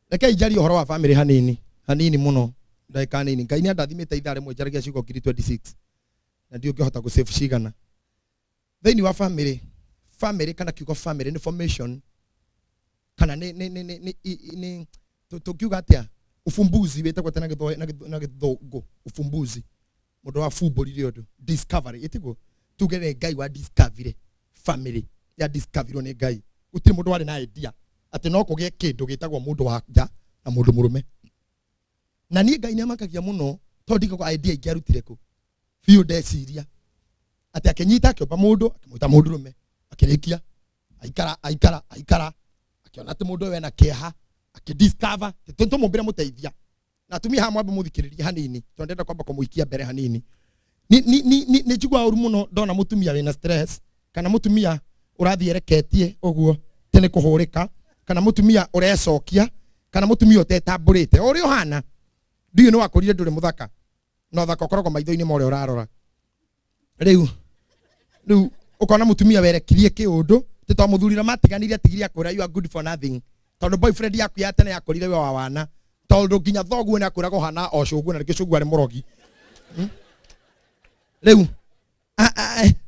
Rekei njarie ũhoro wa family hanini hanini mũno, ndagĩka nini. Ngai nĩ andathimĩte ithaa rĩmwe njaragia ciugo 2026 na ndiũ ngĩhota gũ save cigana. Thĩinĩ wa family, family kana kiugo family nĩ formation kana nĩ nĩ nĩ nĩ nĩ nĩ tũngiuga atĩa, ufumbuzi wĩtagwo atĩa na gĩthũngũ? Ufumbuzi, mũndũ wabumbũrire ũndũ, discovery, ĩtiguo? Tuge nĩ Ngai wa discovery, family ya discoverirwo nĩ Ngai. Gũtirĩ mũndũ warĩ na idea atĩ no kũgĩe kĩndũ gĩtagwo mũndũ wa nja na mũndũ mũrũme. Na niĩ Ngai nĩ amakagia mũno tondũ ndikagwo idea ingĩarutire kũ biũ. Ndeciria atĩ akĩnyita akĩũmba mũndũ, akĩmwĩta mũndũrũme, akĩrĩkia aikara aikara aikara, akĩona atĩ mũndũ ũyũ ena kĩeha, akĩdiscover tũmũmbĩre mũteithia. Na atumia haha mwambe mũthikĩrĩrie hanini tondũ ndĩrenda kwamba kũmũikia mbere hanini. Nĩ njiguaga ũru mũno ndona mũtumia wĩna stress, kana mũtumia ũrathiĩ ereketie ũguo tĩ nĩ kũhũrĩka, kana mũtumia ũrecokia, kana mũtumia ũtetambũrĩte o ũrĩa ũhana. Ndiũĩ nĩ wakũrire ndũrĩ mũthaka, na ũthaka ũkoragwo maitho-inĩ ma ũrĩa ũrarora. Rĩu ũkona mũtumia werekirie kĩũndũ tĩ to mũthuri matiganire, atigire akwĩra you are good for nothing, tondũ boyfriend yaku ya tene yakũrire we wa wana, tondũ nginya thoguo nĩ akwĩraga ũhana o cũguo, na rĩngĩ cũguo arĩ mũrogi. Rĩu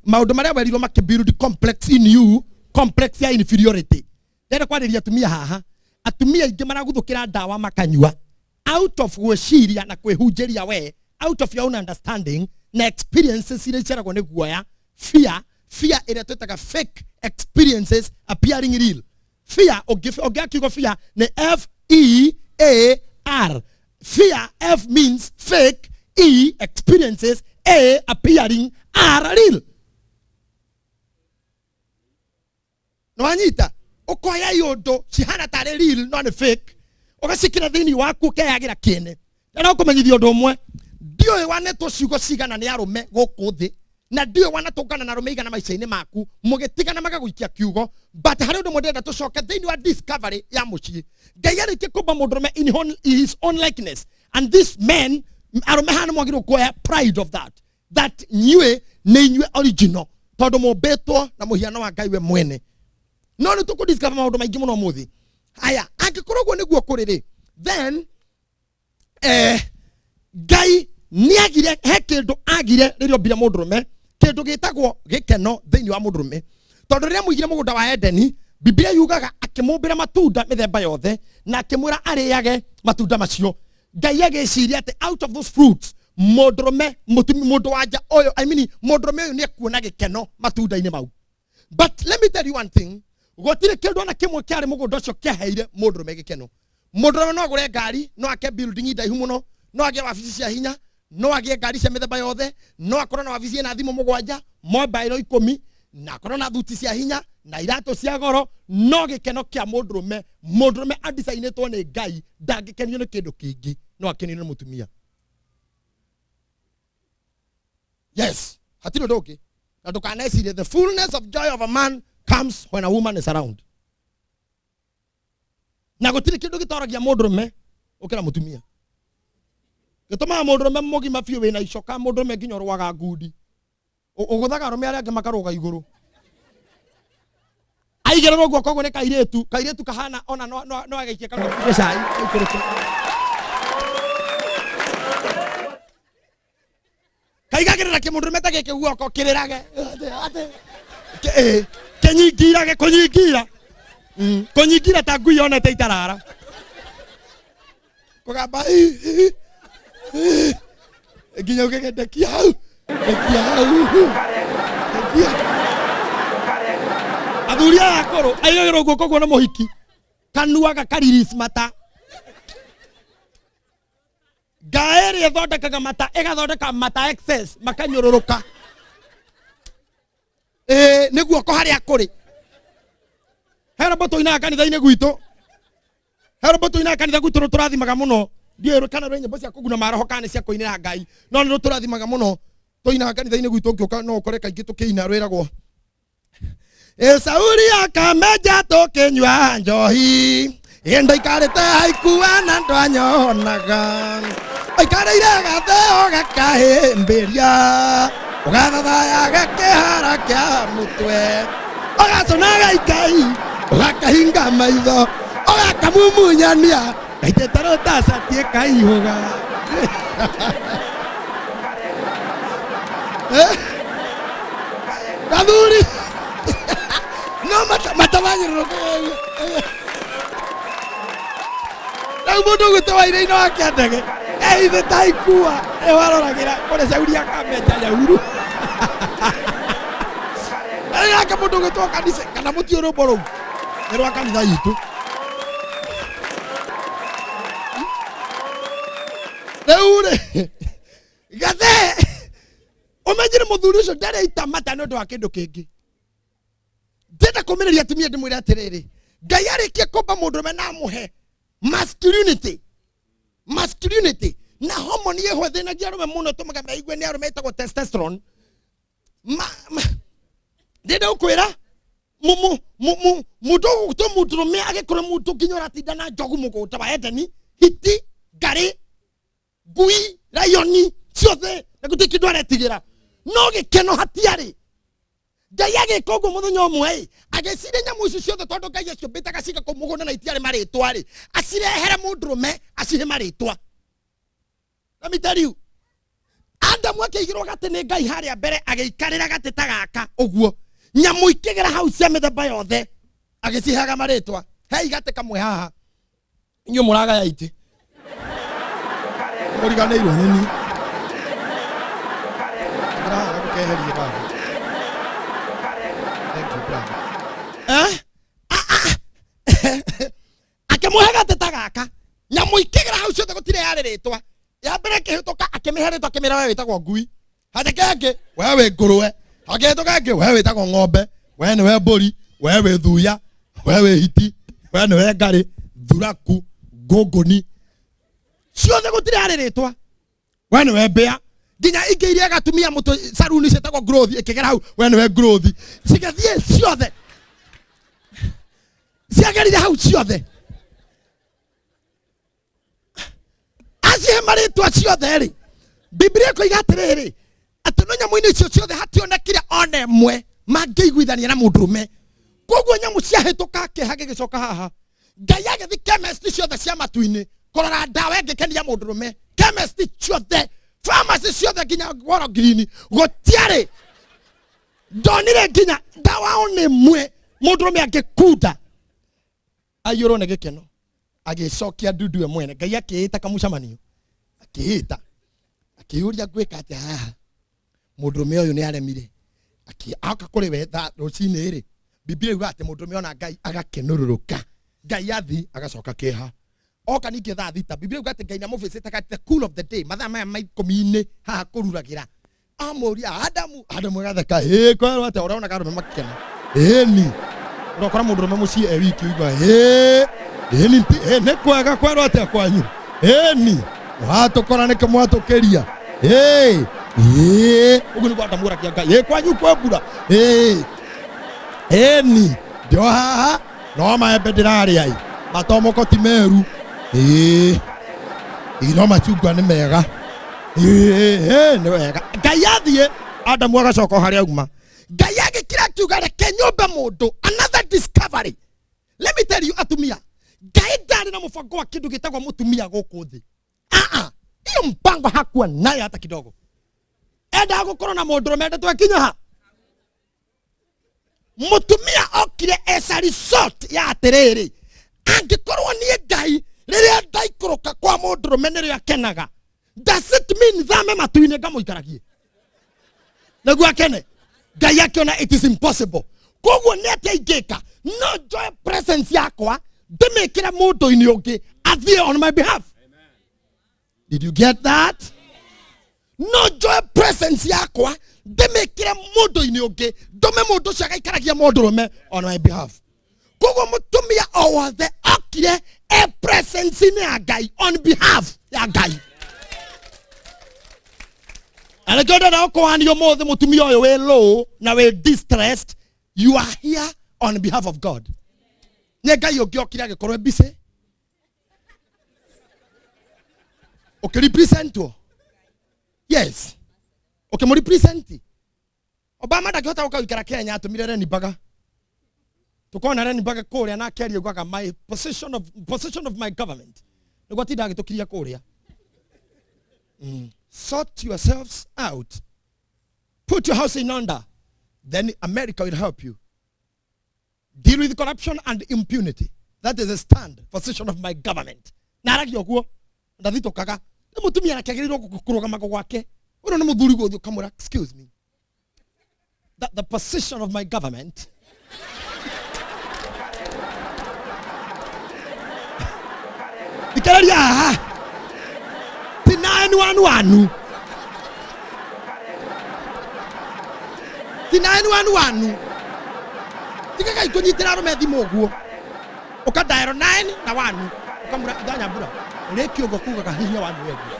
maũndũ marĩa werirwo makĩbuild complex in you, complex ya inferiority. Ndĩrenda kwarĩria atumia haha. Atumia aingĩ maraguthũkĩra ndawa makanyua out of gwĩciria na kwĩhunjĩria we, out of your own understanding na experiences iria iceragwo nĩ guoya, fear, fear ĩrĩa twĩtaga fake experiences appearing real. Fear, ũngĩaga kiugo fear nĩ F E A R. Fear, F means fake, E experiences, A appearing, R real. Nĩwanyita? Ũkoya iũndũ cihana tarĩ real no nĩ fake, ũgacikĩra thĩinĩ waku, ũkeyagĩra kĩene. Na no kũmenyithia ũndũ ũmwe, ndiũĩ wanetwo ciugo cigana nĩ arũme gũkũ thĩ, na ndiũĩ wanatũngana na arũme igana maica-inĩ maku mũgĩtigana magagũikia kiugo, but harĩ ũndũ ũmwe ndĩrenda tũcoke thĩinĩ wa discovery ya mũciĩ. Ngai arĩkie kũmba mũndũrũme in his own likeness, and this men, arũme haha nĩ mwagĩrĩirwo kuoya pride of that, that inyuĩ nĩ inyuĩ original tondũ mũmbĩtwo na mũhiano wa Ngai we mwene. No nĩ tũkũ discover maũndũ maingĩ mũno ũmũthĩ. Haya, angĩkorwo ũguo nĩguo kũrĩ rĩ, then Ngai nĩagire, he kĩndũ agire rĩrĩa ombire mũndũrũme, kĩndũ gĩtagwo gĩkeno thĩinĩ wa mũndũrũme. Tondũ rĩrĩa mũigire mũgũnda wa Edeni, Biblia yugaga akĩmũmbĩra matunda mĩthemba yothe na akĩmwĩra arĩage matunda macio. Ngai agĩciria atĩ out of those fruits mũndũrũme, mũtumi, mũndũ wa nja ũyũ, I mean, mũndũrũme ũyũ nĩekuona gĩkeno matunda-inĩ mau. But let me tell you one thing, gũtirĩ kĩndũ ona kĩmwe kĩarĩ mũgũnda ũcio kĩaheire mũndũrũme gĩkeno. Mũndũrũme no agũre ngari, no ake building ndaihu mũno, no agĩe wabici cia hinya, no agĩe ngari cia mĩthemba yothe, no akorwo na wabici ĩna thimũ 7, mobile 10, na akorwo na thuti cia hinya na iratũ cia goro, no gĩkeno kĩa mũndũrũme, mũndũrũme adicainĩtwo nĩ Ngai ndangĩkenio nĩ kĩndũ kĩngĩ, no akenio nĩ mũtumia. Yes, hatirĩ ũndũ ũngĩ. Na ndũkanecirie the fullness of joy of a man comes when a woman is around. Na gũtirĩ kĩndũ gĩtoragia mũndũrũme ũkĩra mũtumia. Gĩtũmaga mũndũrũme mũgima biũ wĩna icoka, mũndũrũme nginya ũrũaga ngundi. Ũgũthaga arũme arĩa angĩ makarũga igũrũ. Aigĩrĩrwo guoko ũguo nĩ kairĩtu, kairĩtu kahana ona no agaikie kanua cai, gaikũrũke. Kaigagĩrĩra kĩmũndũrũme ta gĩkĩ guoko kĩrĩrage. Atĩ, kĩnyingirage, kũnyingira. Kũnyingira ta ngui yonete itarara. Kũgamba, hi, hi, hi. Nginya ũgege ndekia hau, ndekia hau, ndekia. Athuri aya akũrũ aigagĩrwo guoko guo na mũhiki, kanua gakariris mata. Ngaĩ ĩrĩa ĩthondekaga mata ĩgathondeka mata excess makanyũrũrũka. Nĩ guoko harĩa kũrĩ. He rwĩmbo tũinaga kanitha-inĩ gwitũ. He rwĩmbo tũinaga kanitha gwitũ rũtũrathimaga mũno. Ndiũĩ kana rwĩ nyĩmbo cia kũguna maroho kana nĩ cia kũinĩra Ngai, no nĩ rũtũrathimaga mũno. Tũinaga kanitha-inĩ gwitũ, ũngĩũka no ũkore kaingĩ tũkĩina, rwĩragwo Sauli akamenja tũkĩnyua njohi, ndaikarĩte haikua na ndwanyonaga, aikarĩire gatheo gakahĩmbĩria, ũgathathaya gakĩhara kĩa mũtwe, ũgacũna gaikai, ũgakahinga maitho, ũgakamumunyania. Ngaitĩte rũtaca ĩkaihũga. Athuri no matamanyũrũrũka. Rĩu mũndũ ũgwĩtwo Wainaina wa Kĩandege ehithe ta ikua nĩho aroragĩra kũrĩa cauri akamenja nyauru. Rĩu nake mũndũ ũgwĩtwo kanitha kana mũtiũ rwĩmbo rũu nĩ rwa kanitha itũ. Rĩu rĩ gathe ũmenyere mũthuri ũcio ndarĩ itamata nĩ ũndũ wa kĩndũ kĩngĩ. Ndĩrenda kũmĩrĩria atumia ndĩmwĩre atĩrĩrĩ, Ngai arĩkie kũmba mũndũrũme na amũhe masculinity, masculinity na homoni ĩho ĩthĩnagia arũme mũno tũmaga meigue nĩ arũme ĩtagwo testosterone. Ndĩrenda gũkwĩra mũndũ ũgũtwo mũndũrũme agĩkorwo mũndũ nginya ũratinda na njogu mũgũnda wa Edeni, hiti, ngarĩ, ngui, rayoni ciothe, na gũtirĩ kĩndũ aretigĩra, no gĩkeno hatiarĩ. Ngai agĩka ũguo mũthenya ũmwe ĩ, agĩciria nyamũ icio ciothe, tondũ Ngai aciũmbĩte agaciga kũu mũgũnda na itiarĩ marĩtwa rĩ, acirehere mũndũrũme acihe marĩtwa. Let me tell you, Adamu akĩigĩrwo gatĩ nĩ Ngai harĩa mbere, agĩikarĩra gatĩ ta gaka ũguo, nyamũ ikĩgera hau cia mĩthemba yothe, agĩciheaga marĩtwa. Hei gatĩ kamwe haha, inyuĩ mũragaya itĩ mũriganĩirwo nĩ niĩ. Ingĩra haha gũkeherie baba. Thank you, brother. Eh? Ah, ah. Akĩmũhe gatĩ ta gaka, nyamũ ikĩgera hau ciothe, gũtirĩ yarĩ rĩtwa. Ya mbere ĩkĩhĩtũka, akĩmĩhe rĩtwa, akĩmĩra we wĩtagwo ngui. Hajĩka ĩngĩ, we wĩ ngũrwe. Hakĩhĩtũka ĩngĩ, we wĩtagwo ng'ombe, we nĩwe mbũri, we wĩ thuya, we wĩ hiti, we nĩwe ngarĩ, thuraku, ngũngũni, ciothe gũtirĩ harĩ rĩtwa. We nĩwe mbĩa. Nginya ingĩ iria gatumia mũtwe saruni ciĩtagwo growth ĩkĩgera hau, we nĩwe growth. Cigĩthiĩ ciothe, ciagerire hau ciothe, acihe marĩtwa ciothe rĩ. Biblia ĩkoiga atĩrĩrĩ, atĩ no nyamũ-inĩ icio ciothe hationekire ona ĩmwe mangĩiguithania na mũndũrũme. Koguo nyamũ ciahĩtũka, kĩeha gĩgĩcoka haha. Ngai agĩthi chemist ciothe cia matu-inĩ kũrora ndawa ĩngĩkenia mũndũrũme. Chemist ciothe, pharmacy ciothe, nginya Goro Green, gũtiarĩ, ndonire nginya ndawa ona ĩmwe mũndũrũme angĩkunda aiyũrwo nĩ gĩkeno. Agĩcokia ndundu we mwene. Ngai akĩĩta kamũcemanio, akĩĩta, akĩyũria, ngwĩka atĩa haha? Mũndũrũme ũyũ nĩ aremire. Aoka kũrĩ we thaa rũcinĩ rĩ, Biblia yugaga atĩ mũndũrũme ona Ngai agakenũrũrũka. Ngai athi agacoka kĩeha. Oka ningĩ thaa 6, Biblia yugaga atĩ Ngai nĩamũbĩcĩte at the cool of the day, mathaa maya ma 10-inĩ haha kũruragĩra. Amũria, Adamu. Adamu agatheka, ĩ kwerwo atĩa? Ũrona arũme makĩkena, ĩni ũrokora mũndũrũme mũciĩ e wiki, ũigua ĩ ĩni nĩ kwega, kwerwo atĩa kwanyu? Ĩni mwatũkora nĩkĩ mwatũkĩria? Ĩ ĩ ũguo nĩguo Adamu oragia Ngai, ĩ kwanyu kwĩ mbura? Ĩ ĩni ndio haha no maembe ndĩrarĩa, ĩ matomoko ti meru, ĩ ĩ no macungwa nĩ mega, ĩ nĩ wega. Ngai athiĩ, Adamu agacoka o harĩa auma. Ngai agĩkira akiuga, reke nyũmbe mũndũ. Another discovery. Let me tell you, atumia, Ngai ndarĩ na mũbango wa kĩndũ gĩtagwo mũtumia gũkũ thĩ. Aa, hiyo mpango hakuwa nayo hata kidogo. Endaga gũkorwo na mũndũrũme endetwo akinya ha mũtumia okire as a result ya atĩrĩrĩ, angĩkorwo niĩ Ngai rĩrĩa ndaikũrũka kwa mũndũrũme nĩrĩo akenaga, does it mean thame matu-inĩ ngamũikaragie nĩguo akene? Ngai akĩona it is impossible. Koguo nĩ atĩa ingĩka? No njoe presence yakwa ndĩmĩkĩre mũndũ-inĩ ũngĩ athiĩ on my behalf. Did you get that? No njoe presence yakwa ndĩmĩkĩre mũndũ-inĩ ũngĩ, ndũme mũndũ ũcio agaikaragia mũndũrũme on my behalf. Koguo mũtumia o wothe okire e presence-inĩ ya Ngai on behalf ya Ngai. Na nĩkĩo ndĩrenda gũkũwania ũmũthĩ, mũtumia ũyũ wĩ low na wĩ distressed, you are here on behalf of God. Nĩ Ngai ũngĩ okire agĩkorwo e busy ũkĩrepresentwo. Yes, ũkĩmũrepresent. Obama ndangĩhota gũka gũikara Kenya, atũmire Reni Baga. Tukona Reni Baga kũrĩa na akĩaria, augaga, my position of my government. Nĩguo atinda agĩtũkiria kũrĩa. Sort yourselves out. Put your house in order. Then America will help you. Deal with corruption and impunity. That is a stand position of my government. Na aragia ũguo ndathitũkaga. Nĩ mũtumia akĩagĩrĩirwo kũrũgama gwake. Ũyũ nĩ mũthuri gũthiĩ ũkamwĩra excuse me. That the position of my government thikĩrĩria haha ti 911, ti 911. Tigagai kũnyitĩra arũme thimũ ũguo ũka dial 9 na 1 ũkamũra ithanyambura ũrĩkia ũguo kugaga hihinya wanu weguo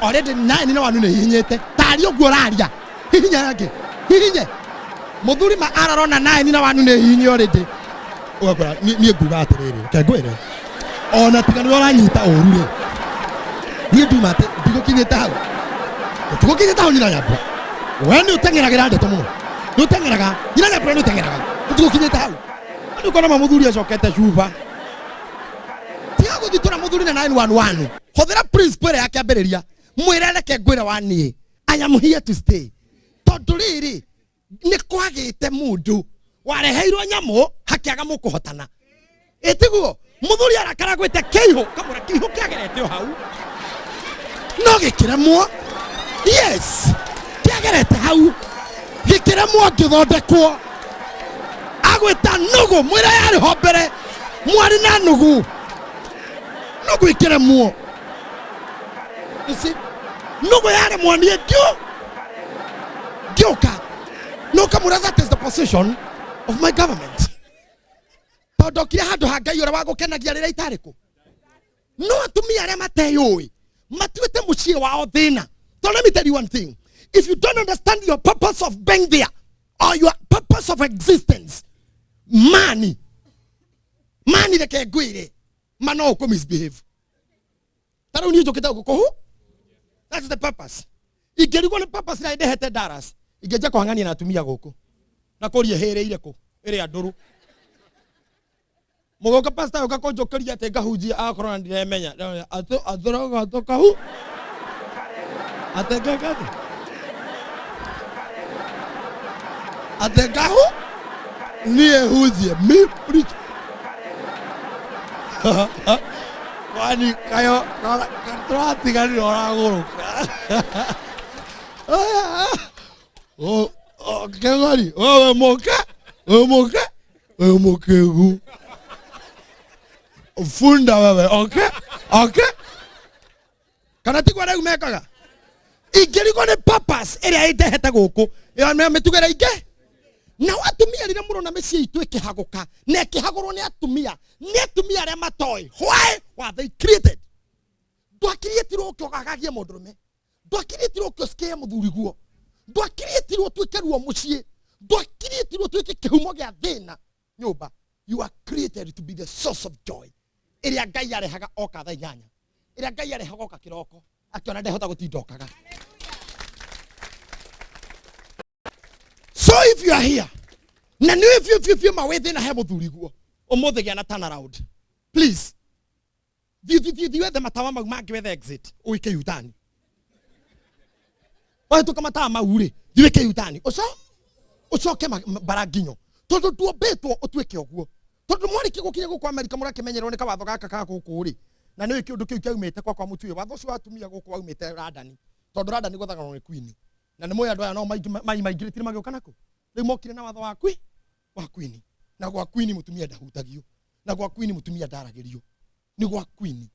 already 9 na 1 nĩ hihinyĩte tarĩ ũguo ũraria hihinya yangĩ hihinye mũthuri ma ararona 9 na 1 nĩ hihinye already ũgakora niĩ nguga atĩrĩrĩ reke ngwĩre ona tiga nĩwe ũranyita ũru rĩ niĩ nduma atĩ ndigũkinyĩte hau tũgũkinyĩte hau nyina nyambura we nĩ ũteng'eragĩra ndeto mũno nĩ ũteng'eraga nyina nyambura nĩ ũteng'eraga tũtigũkinyĩte hau andũ kona ma mũthuri acokete cuba tiga gũthitũra mũthuri na 911. Hũthĩra principle ĩrĩa ya kĩambĩrĩria mwĩre reke ngwĩre wa niĩ I am here to stay tondũ rĩrĩ nĩ kwagĩte mũndũ wareheirwo nyamũ hakĩaga mũkũhotana ĩtiguo mũthuri arakara gwĩte kĩihũ kamũra kĩihũ kĩagerete o hau no gĩkĩremwo yes kĩagerete hau gĩkĩremwo ngĩthondekwo agwĩta nũgũ mwĩra yarĩ ho mbere mwarĩ na nũgũ nũgũ ĩkĩremwo. You see, nũgũ yaremwo niĩ ngĩũka no kamũra that is the position of my government tondũ okire handũ ha Ngai ũrĩa wagũkenagia rĩrĩa itarĩ kũ no atumia arĩa mateyũĩ matuĩte mũciĩ wao thĩna. So let me tell you one thing. If you don't understand your purpose of being there or your purpose of existence, mani mani reke ngwĩre ma no ũkũ misbehave. Ta rĩu niĩ njũkĩte gũkũ kũhu that's the purpose. Ingĩrigwo nĩ purpose na ndehete Dallas ingĩnja kũhang'ania na atumia gũkũ na kũria hĩrĩire kũ ĩrĩa ndũrũ mũgoka pastor ũka kũnjũkĩria atĩ ngahunjia akorwo na ndiremenya atũroga tũkahu atĩ ngekate atĩ ngahu niĩ hunjie me preach kwani kayo tũratiganire ũragũrũka kegori wewe mũke wewe mũke wewe mũkĩgu funda wewe okay okay kana tiguo rĩu mekaga ingĩrigwo nĩ purpose ĩrĩa ĩndehete gũkũ ĩyo nĩyo mĩtugo ĩrĩa ingĩ nao atumia rĩrĩa mũrona mĩciĩ itũ ĩkĩhagũka na ĩkĩhagũrwo nĩ atumia nĩ atumia arĩa matoĩ why were they created. Ndwakiriĩtirwo ũke ũgagagie mũndũrũme ndwakiriĩtirwo ũke ũcikĩe mũthuri guo ndwakiriĩtirwo ũtuĩke ruo mũciĩ ndwakiriĩtirwo ũtuĩke kĩhumo gĩa thĩna nyũmba. You are created to be the source of joy ĩrĩa Ngai arehaga oka thaa inyanya ĩrĩa Ngai arehaga oka kĩroko akĩona ndehota gũtinda okaga. So if you are here na nĩ biũ biũ biũ ma wĩ thĩna he mũthuri guo ũmũthĩ gĩa na turn around please thiĩ thiĩ thiĩ wethe matawa mau mangĩ wethe exit ũike U-turn wahĩtũka matawa mau rĩ thiĩ wĩke U-turn ũco ũcoke bara nginyo tondũ nduombĩtwo ũtuĩke ũguo tondũ mwarĩkia gũkinya gũkũ Amerika mũrakĩmenyerwo nĩ kawatho gaka ka gũkũ rĩ na nĩ kĩũndũ kĩu kĩaumĩte kwakwa mũtuĩ watho ũcio wa atumia gũkũ waumĩte London tondũ London gwathanagwo nĩ Queen na nĩ mũĩ andũ aya no mai maingĩrĩtire magĩũka nakũ rĩu mokire na watho wa Queen wa Queen na gwa Queen mũtumia ndahutagio na gwa Queen mũtumia ndaragĩrio nĩ gwa Queen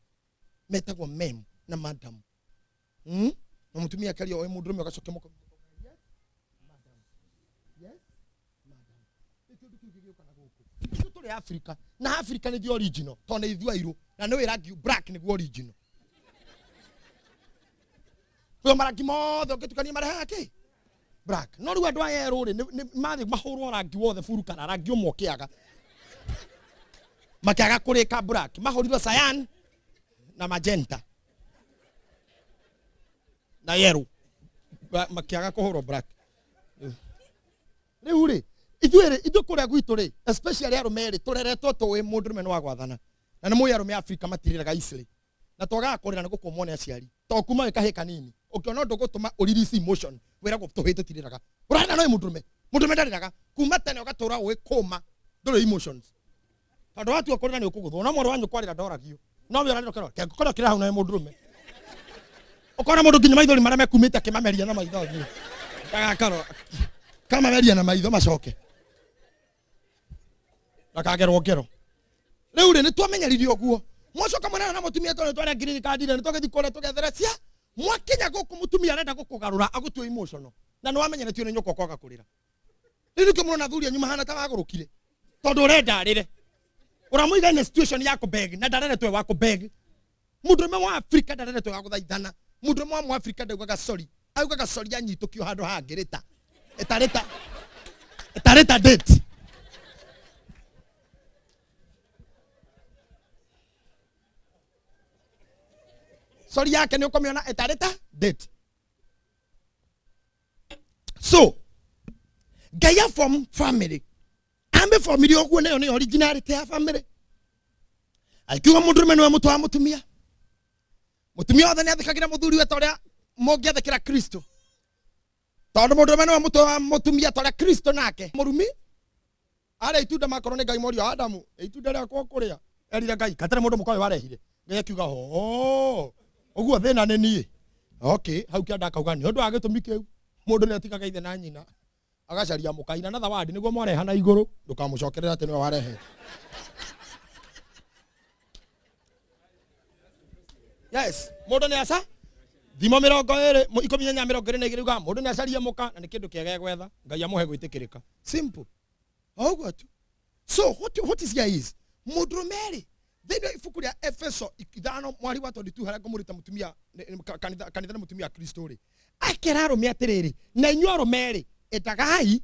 metagwo mem na madam Na mũtumia akaria oe mũndũrũme ũgacokia moko yes madam yes madam nĩ kĩũndũ kĩu gĩgĩũka na gũkũ ithuĩ tũrĩ Africa na Africa nĩ the original tondũ nĩ ithuĩ airũ na nĩ rangi black nĩguo original kwĩ marangi mothe ũngĩtukania marehaga kĩ black no rĩu andũ aya erũ rĩ nĩ mathiĩ mahũrwo rangi wothe buru kana rangi ũmwe ũkĩaga makĩaga kũrĩka black mahũrirwo cyan na magenta na yellow makĩaga kũhũrwo black rĩu rĩ ithuĩ rĩ ithuĩ kũrĩa gwitũ rĩ especially arũme rĩ tũreretwo tũĩ mũndũrũme nĩ wa gwathana Na nĩ mũĩ arũme a Afrika matirĩraga easily. Na twagaga kũrĩra nĩ gũkũmwo nĩ aciari. To kuma wĩ kahĩĩ kanini, ũkĩona ũndũ ũgũtũma ũ release emotion, wĩragwo tũhĩĩ tũtirĩraga. Ũrarĩra no wĩ mũndũrũme. Mũndũrũme ndarĩraga. Kuma tene ũgatũra ũĩ kũma ndũrĩ emotions. Tondũ watua kũrĩra nĩ ũkũgũthwo. No mwarĩ wa nyũkwa arĩra ndoragio. No we ũrarĩra ũkerwo, "Ke ngũkorwo ũkĩrĩra hau na wĩ mũndũrũme." Ũkona mũndũ nginya maithori marĩa mekumĩte akĩmameria na maitho ũthiũ. Ndagakorwo kamameria na maitho macoke. Ndakagerwo ngero. Rĩu rĩ nĩ twamenyeririo ũguo. Mwacoka mwenana na mũtumia tondũ twarĩa green card rĩ, nĩ twagĩthiĩ kũrĩa tũgethere cia. Mwakinya gũkũ mũtumia arenda gũkũgarũra agũtue emotional. Na nĩ wamenyeretio nĩ nyũkwa kwaga kũrĩra. Rĩu nĩkĩo mũrona athuri anyu mahana ta wagũrũkire. Tondũ ũrenda arĩre. Ũramũiga in a situation ya kũbeg na ndareretwo wa kũbeg. Mũndũrũme wa Afrika ndareretwo wa gũthaithana. Mũndũrũme wa Mũafrika ndaugaga sorry. Augaga sorry anyitũkio handũ hangĩ rĩta. Ĩtarĩta. Ĩtarĩta date. Sorry yake nĩ ũkũmĩona ĩtarĩta date. So, Ngai a form family. Ambe family ũguo nayo nĩ originality ya family. Akiuga mũndũrũme nĩwe mũtwe wa mũtumia. Mũtumia wothe nĩ athĩkagĩra mũthuri we ta ũrĩa mũngĩathĩkĩra Kristo. Tondũ mũndũrũme nĩwe mũtwe wa mũtumia ta ũrĩa Kristo nake mũrumi arĩa itunda makorwo nĩ Ngai morio Adamu itunda rĩakwa ũkũrĩa erire Ngai katarĩ mũndũ mũka ũyũ warehire. Ngai akiuga oh ũguo thĩna nĩ niĩ. Okay, hau kĩanda akauga nĩ ũndũ wa gĩtũmi kĩu mũndũ nĩ atigaga ithe na nyina agacaria mũka ina na thawadi nĩguo mwareha na igũrũ ndũkamũcokerera atĩ nĩwe warehe. Yes, mũndũ nĩ aca thimo mĩrongo ĩrĩ ikũmi na inya mĩrongo ĩrĩ na igĩrĩ ugaga mũndũ nĩ acarie mũka na nĩ kĩndũ kĩega egwetha Ngai amũhe gwĩtĩkĩrĩka. Simple. O ũguo tu. So what is here is mũndũrũme rĩ thĩinĩ wa ibuku rĩa Efeso 5 mwari wa 22 harĩa ngũmũruta mũtumia kanitha kanitha nĩ mũtumia wa Kristo rĩ akera arũme atĩrĩrĩ na inyuĩ arũme rĩ endagai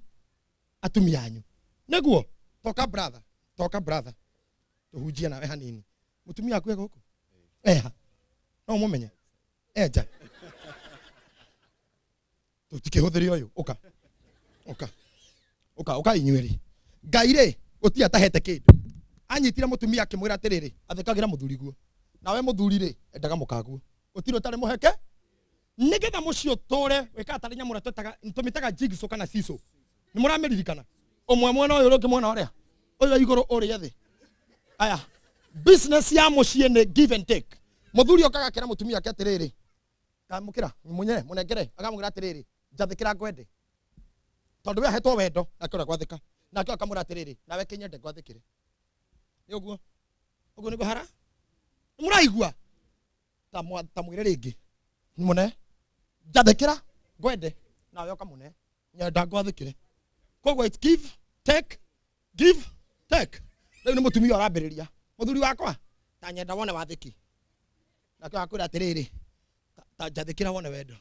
atumia anyu nĩguo toka brother toka brother tũhunjie nawe hanini mũtumia waku e gũkũ eha no ũmũmenye enja tũtikĩhũthĩre ũyũ ũka ũka ũka ũka inyuĩ rĩ Ngai rĩ gũtirĩ atahete kĩndũ anyitire mũtumia akĩmwĩra atĩrĩrĩ athĩkagĩra mũthuri guo nawe mũthuri rĩ endaga mũkaguo gũtirĩ ũtarĩ mũheke nĩgetha mũciĩ ũtũre wĩkaga tarĩ nyamũ ĩrĩa twetaga tũmĩtaga jigsaw kana seesaw nĩ mũramĩririkana ũmwe mwena ũyũ ũrĩa ũngĩ mwena ũrĩa ũyũ wa igũrũ ũrĩa thĩ aya business ya mũciĩ nĩ give and take mũthuri okaga akĩra mũtumia ake atĩrĩrĩ kamũkĩra munye mũnengere akamwĩra atĩrĩrĩ njathĩkĩra ngwende tondũ we ahetwo wendo nake ũrĩa gwathĩka nake akamwĩra atĩrĩrĩ nawe kĩnyende ngwathĩkĩre nĩ ũguo ũguo nĩguo hara mũraigua ta mwĩre rĩngĩ mũne njathĩkĩra ngwende nawe ũkamũne nyenda ngwathĩkĩre koguo it's give take give take rĩu nĩ mũtumia ũrambĩrĩria mũthuri wakwa ta nyenda wone wathĩki nake akwĩra atĩrĩrĩ ta njathĩkĩra wone wendo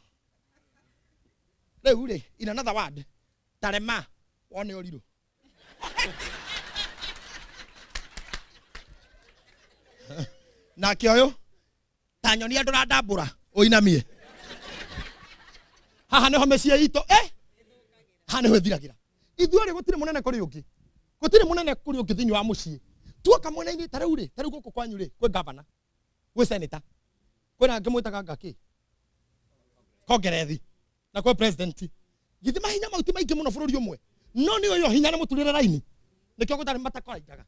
rĩu rĩ in another word tarema wone ũrirũ nake ũyũ ta nyonia ndũrandambũra ũinamie haha nĩho mĩciĩ itũ eh? Haha nĩho ĩthiragĩra ithuĩ rĩ gũtirĩ mũnene kũrĩ ũngĩ gũtirĩ mũnene kũrĩ ũngĩ thĩinĩ wa mũciĩ tuoka mwena-inĩ ta rĩu rĩ ta rĩu gũkũ kwanyu rĩ kwĩ gavana gwĩ senator kwĩna angĩ mwĩtaga ngakĩ kongerethi na kwĩ president githĩ mahinya mau ti maingĩ mũno bũrũri ũmwe no nĩ ũyũ hinya na mũturĩre raini nĩkĩo gũtarĩ matakoraingaga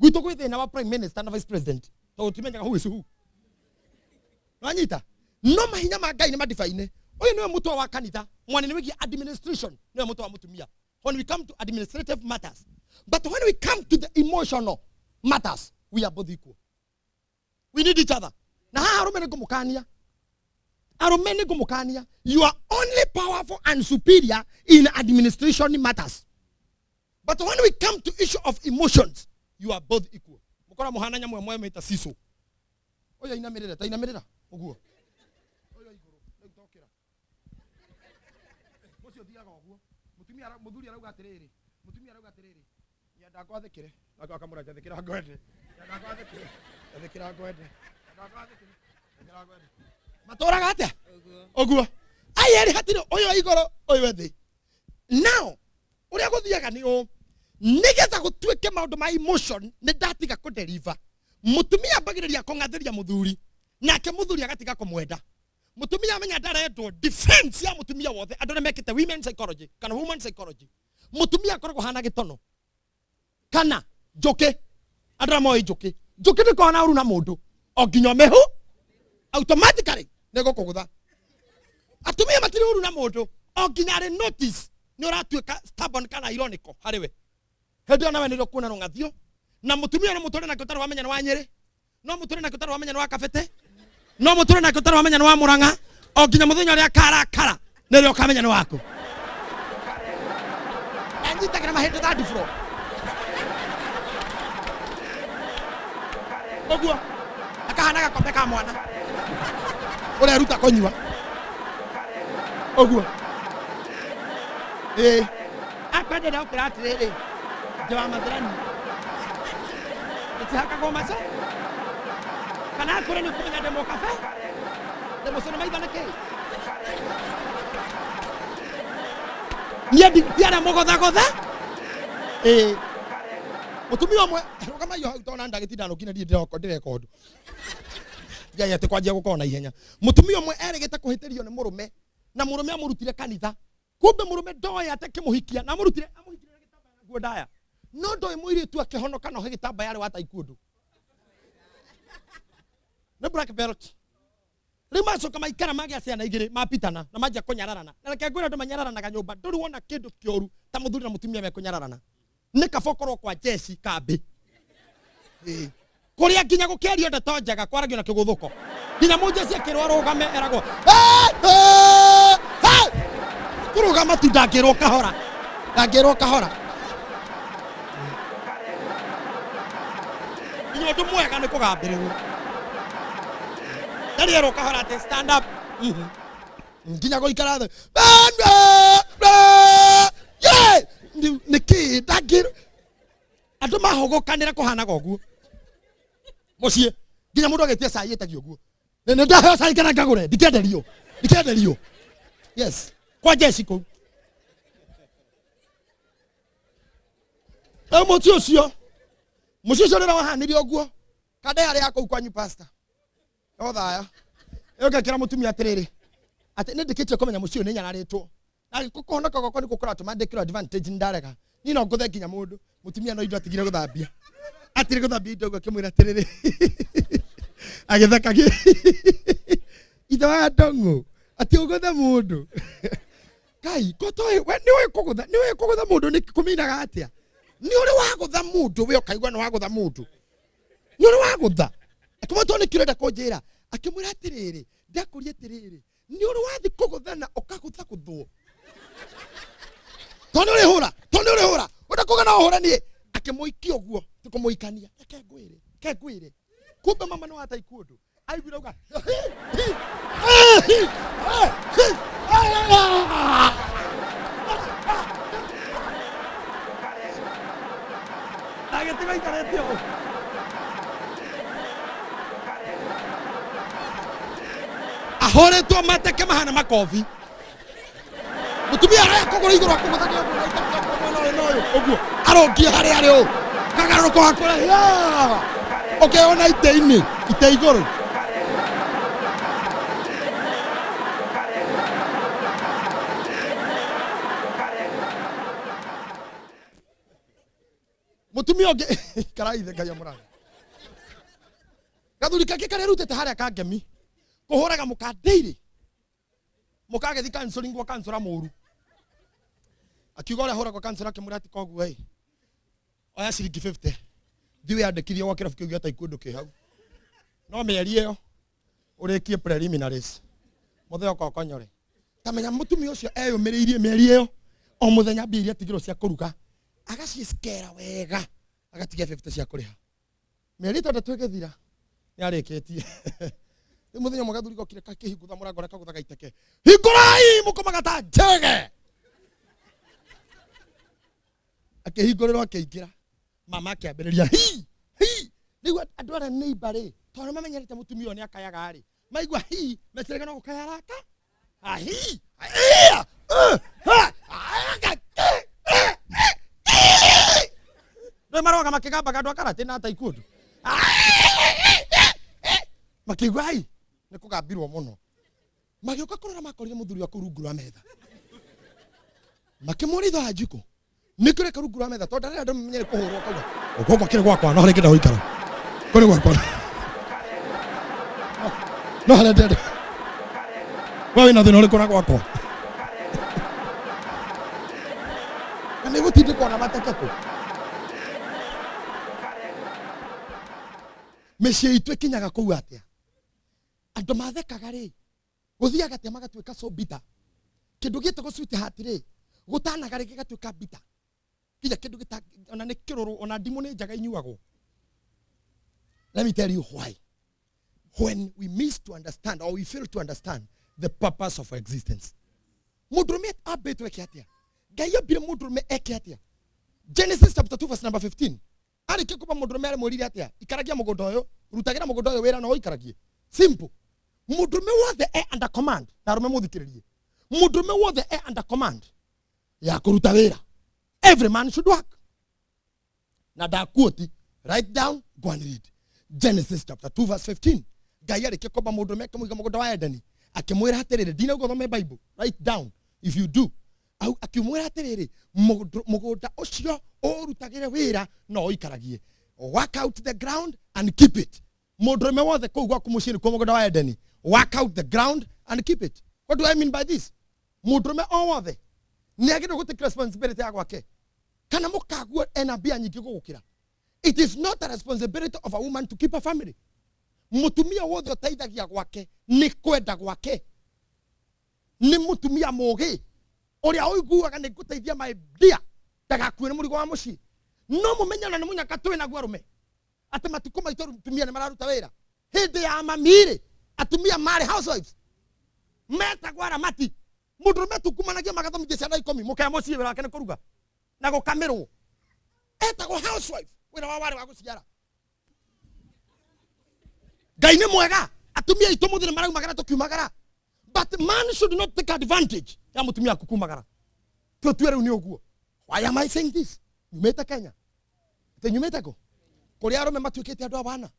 gwitũ gwĩ thĩna wa prime minister na vice president tondũ timenyaga who is who wanyita no mahinya ma Ngai nĩ madifaine ũyũ nĩwe mũtwe wa kanitha mwana nĩ wĩgiĩ administration nĩwe mũtwe wa mũtumia when we come to administrative matters but when we come to the emotional matters we are both equal we need each other na haha arũme nĩ ngũmũkania arũme nĩ ngũmũkania you are only powerful and superior in administration matters but when we come to issue of emotions you are both equal mũkora mũhana nyamũ ĩmwe mĩta siso ũyũ ainamĩrĩre ta inamĩrĩra ũguo ũyũ igũrũ rĩu tokĩra mũciĩ ũthiaga ũguo mũtumia mũthuri arauga atĩrĩrĩ mũtumia arauga atĩrĩrĩ nyenda ngwathĩkĩre nake akamwĩra njathĩkĩra ngwende nyenda ngwathĩkĩre njathĩkĩra ngwende nyenda ngwathĩkĩre njathĩkĩra ngwende matũraga atĩa ũguo aya erĩ hatirĩ ũyũ e igũrũ ũyũ e thĩ now ũrĩa gũthiaga nĩ ũũ nĩgetha gũtuĩke maũndũ ma emotion nĩ ndatiga kũdeliver Mutumia ambagĩrĩria kũng'athĩria mũthuri, nake mũthuri agatiga kũmwenda. Mutumia amenya ndarendwo, defense ya mutumia wothe, andũ arĩa mekĩte women psychology kana woman psychology, mutumia akoragwo hana gĩtono kana njũkĩ. Andũ arĩa moĩ njũkĩ, njũkĩ ndĩkoragwo na ũru na mũndũ o nginya ũmĩhu, automatically nĩ gũkũgũtha. Atumia matirĩ ũru na mũndũ o nginya arĩ notice nĩ ũratuĩka stubborn kana ironical harĩ we. Hĩndĩ ĩyo nawe nĩrĩo kuona rũng'athio na mũtumia no mũtũre nake ũtarĩ wamenya nĩ wa Nyĩrĩ, no mũtũre nake ũtarĩ wamenya nĩ wa Kabete, no mũtũre nake ũtarĩ wamenya nĩ wa Mũrang'a, o nginya mũthenya ũrĩa akarakara nĩrĩo ũkamenya nĩ waku. Anyitagĩra mahĩndĩ third floor ũguo, akahana gakombe ka mwana ũreruta kũnyua ũguo. Ĩĩ, akwendera ũkĩra atĩrĩrĩ, nje wa mathirani gĩtihakagwo maca, kana akwĩre nĩ ũkũmenya ndĩ mũkabe, ndĩ mũcũnĩ maitho nĩ kĩĩ. Niĩ ndiara mũgothagotha. Ĩĩ, mũtumia ũmwe rũgamaio hau tona ndagĩtinda nũkine ndiĩ ndĩreka ũndũ ngai atĩ kwanjia gũkorwo na ihenya. Mũtumia ũmwe erĩgĩte kũhĩtĩrio nĩ mũrũme, na mũrũme amũrutire kanitha. Kumbe mũrũme ndoĩ atĩ akĩmũhikia na amũrutire, amũhikire na gĩtambaya na nguo ndaya, no ndoĩ mũirĩtu akĩhonoka no he gĩtambaya arĩ wa taekwondo nĩ black belt. Rĩu macoka maikara magĩa ciana igĩrĩ, mapitana na manjia kũnyararana. Na reke ngwĩre, andũ manyararanaga nyũmba, ndũrĩ wona kĩndũ kĩũru ta mũthuri na mũtumia mekũnyararana. Nĩ kaba ũkorwo kwa jeshi kambĩ. Ĩĩ. Kũrĩa nginya gũkĩario ndeto njega kwaragio na kĩgũthũko, nginya mũjeshi akĩrwo arũgame eragwo "Hey, hey, hey!" Kũrũgama tu, ndangĩrwo kahora, ndangĩrwo kahora. Nginya ũndũ mwega nĩ kũgambĩrĩrwo, ndarĩ erwo kahora atĩ stand up. Nginya gũikara thĩ nĩ kĩĩ, ndangĩrwo. Andũ mahũgũkanĩra kũhanaga ũguo mũciĩ, nginya mũndũ agĩtia cai ĩtagio ũguo, nĩ ndaheo cai kana ngagũre, ndikĩenderio, ndikĩenderio. Yes, kwa jeshi kũu. Rĩu mũciĩ ũcio, mũciĩ ũcio rĩrĩa wahanire ũguo, kanda yarĩ ya kũu kwanyu pastor othaya ĩyo, ngekĩra mũtumia atĩrĩrĩ, atĩ nĩ ndĩkĩtie kũmenya mũciĩ ũyũ nĩ nyararĩtwo na kũhonoka gwakwa nĩ kũratũma ndĩkĩrwo advantage, ndarega niĩ no ngũthe nginya mũndũ. Mũtumia no indo atigire gũthambia, atigire gũthambia indo ũguo, akĩmwĩra atĩrĩrĩ, agĩtheka ithe wa ndong'ũ atĩ ũgũthe mũndũ kai kotoĩ we nĩ ũĩ kũgũtha, nĩ ũĩ kũgũtha mũndũ nĩ kũminaga atĩa? Nĩ ũrĩ wagũtha mũndũ we ũkaigua nĩ wagũtha mũndũ? Nĩ ũrĩ wagũtha? Akĩmwĩra nĩ kĩrenda kũnjĩra, akĩmwĩra atĩrĩrĩ, ndakũria atĩrĩrĩ, nĩ ũrĩ wathi kũgũthana ũkagũthagũthwo? To nĩ ũrĩhũra, to nĩ ũrĩhũra, ũrenda kuga no ũhũre niĩ? Akĩmũikia ũguo, ti kũmũikania. Reke ngwĩre, reke ngwĩre, kumbe mama nĩ wa taekwondo, aiguire auga agĩtiga aikarĩte ũũ, ahũrĩtwo mateke mahana makobi. Mũtumia araya kũgũrũ igũrũ akũgũthagia ũguo na itakia ũguo mwena ũyũ na ũyũ ũguo, arũngie harĩa arĩ ũũ, kagarũrũko hakũra ũkeyona itĩ-inĩ, itĩ igũrũ. Mũtumia ũngĩ karaithe ngai amũrathi, gathuri kangĩ karĩa rutĩte harĩa kangemi kũhũraga mũka daily, mũkagĩthi counseling gwa counselor mũru, akiuga ũrĩa hũragwo counselor akĩmwĩra atĩ koguo ĩ oya ciringi 50, thiĩ wĩyandĩkithie gwa kĩrabu kĩu gĩa taekwondo kĩ hau, no mĩeri ĩyo ũrĩkie preliminaries, mũthenya ũka ũkonyore. Tamenya mũtumia ũcio eyũmĩrĩirie mĩeri ĩyo, o mũthenya mbia iria atigĩrwo cia kũruga agacicikera wega, agatigia 50 cia kũrĩha. Mĩeri 6 ĩgĩthira, nĩ arĩkĩtie. Rĩu mũthenya ũmwe gathuri gokire kakĩhingũtha mũrango ũrĩa kagũthaga iteke, hingũrai, mũkomaga ta njege. Akĩhingũrĩrwo, akĩingĩra, mama akĩambĩrĩria hi hi. Rĩu andũ arĩa neighbor rĩ, tondũ mamenyerete mũtumia ũyũ nĩ akayaga rĩ, maigua hi meciraga no gũkaya araka ahi ia ha nĩ maroga makĩgambaga andũ akaratĩ na taekwondo. Makĩigua ai nĩ kũgambirwo mũno. Magĩũka kũrora makorire mũthuri wa kũu rungu rwa metha. Makĩmũria ithe wa njikũ nĩkĩ ũreka rungu rwa metha tondũ ndarenda andũ mamenye nĩ kũhũrwo akauga ũkũmba kĩrĩ gwakwa no harĩa ngĩenda gũikara kũ nĩ gwakwa no harĩa ndĩrenda we wĩna thĩna ũrĩkũ na gwakwa na nĩ gũtindĩkwo na mateke kũ mĩciĩ itũ ĩkinyaga kũu atĩa andũ mathekaga rĩ gũthiaga atĩa magatuĩka so bitter kĩndũ gĩtagwo sweetheart rĩ gũtanaga rĩ gĩgatuĩka bitter nginya kĩndũ gĩta ona nĩ kĩrũrũ ona ndimũ nĩ njaga inyuagwo. Let me tell you why. When we miss to understand or we fail to understand the purpose of existence, mũndũrũme ambĩtwo eke atĩa? Ngai ambire mũndũrũme eke atĩa? Genesis chapter 2 verse number 15. Arĩkia kũmba mũndũrũme aramwĩrire atĩa? Ikaragia mũgũnda ũyũ, rutagĩra mũgũnda ũyũ wĩra na ũikaragie. Simple. Mũndũrũme wothe e under command, na arũme mũthikĩrĩrie, mũndũrũme wothe e under command ya kũruta wĩra. Every man should work. Na ndakuoti, write down, go and read Genesis chapter 2 verse 15. Ngai arĩkia kũmba mũndũrũme akĩmũiga mũgũnda wa Edeni, akĩmwĩra atĩrĩrĩ, ndinauga ũthome Bible, write down if you do. Au akĩmwĩra atĩrĩrĩ, mũgũnda ũcio ũrutagĩre wĩra no ũikaragie. Work out the ground and keep it. Mũndũrũme wothe kũu gwaku mũciĩ nĩkuo mũgũnda wa Edeni. Work out the ground and keep it. What do I mean by this? Mũndũrũme o wothe nĩ agĩrĩirwo gũ take responsibility ya gwake kana mũkaguo ena mbia nyingĩ gũgũkĩra. It is not a responsibility of a woman to keep a family. Mũtumia wothe ũteithagia gwake nĩ kwenda gwake, nĩ mũtumia mũgĩ ũrĩa ũiguaga nĩ ngũteithia my dear ndagakue nĩ mũrigo wa mũciĩ. No mũmenye ona nĩ mũnyaka twĩ naguo arũme atĩ matukũ maitũ atumia nĩ mararuta wĩra. Hĩndĩ ya mami-rĩ, atumia marĩ housewives metagwo aramati. Mũndũrũme tungumanagia magathomithia ciana 10, mũkaya mũciĩ wĩra wake nĩ kũruga na gũkamĩrwo. Etagwo housewife, wĩra wao warĩ wa gũciara. Ngai nĩ mwega, atumia aitũ mũthĩ nĩ maraumagara tũkiumagara, but man should not take advantage ya mũtumia waku kumagara. Tũtue rĩu nĩ ũguo. Why am I saying this? Nyumĩte Kenya, atĩ nyumĩte kũ kũrĩa arũme matuĩkĩte andũ a wana.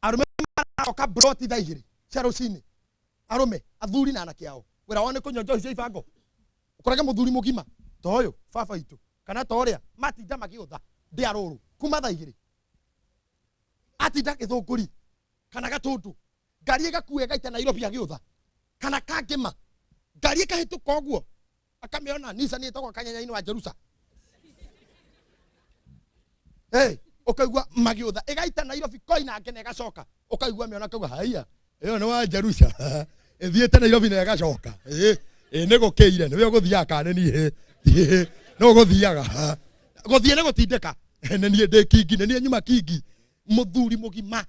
Arũme maroka broti thaa 2 cia rũcinĩ, arũme athuri na anake ao wĩra wao nĩ kũnyua njohi cia ibango. Ũkorage mũthuri mũgima ta ũyũ baba itũ kana ta ũrĩa matinda magĩũtha ndĩa rũrũ kuma thaa 2, atinda gĩthũngũri kana gatũndũ, ngari ĩgakua ĩgaita Nairobi agĩũtha kana kangĩma, ngari ĩkahĩtũka ũguo akamĩona Nissan ĩtagwo kanyanya-inĩ wa Jerusa. Hey, ũkaigua magĩũtha ĩgaita Nairobi koinange na ĩgacoka, ũkaigua mĩona kauga haiya ĩyo nĩ wa Jerusa ĩthiĩte Nairobi na ĩgacoka. Ĩ ĩ nĩ gũkĩire nĩwe ũgũthiaga kana nĩ niĩ? Ĩ nĩ ũgũthiaga gũthiĩ nĩ gũtindĩka nĩ niĩ ndĩ kingi nĩ niĩ nyuma kingi. Mũthuri mũgima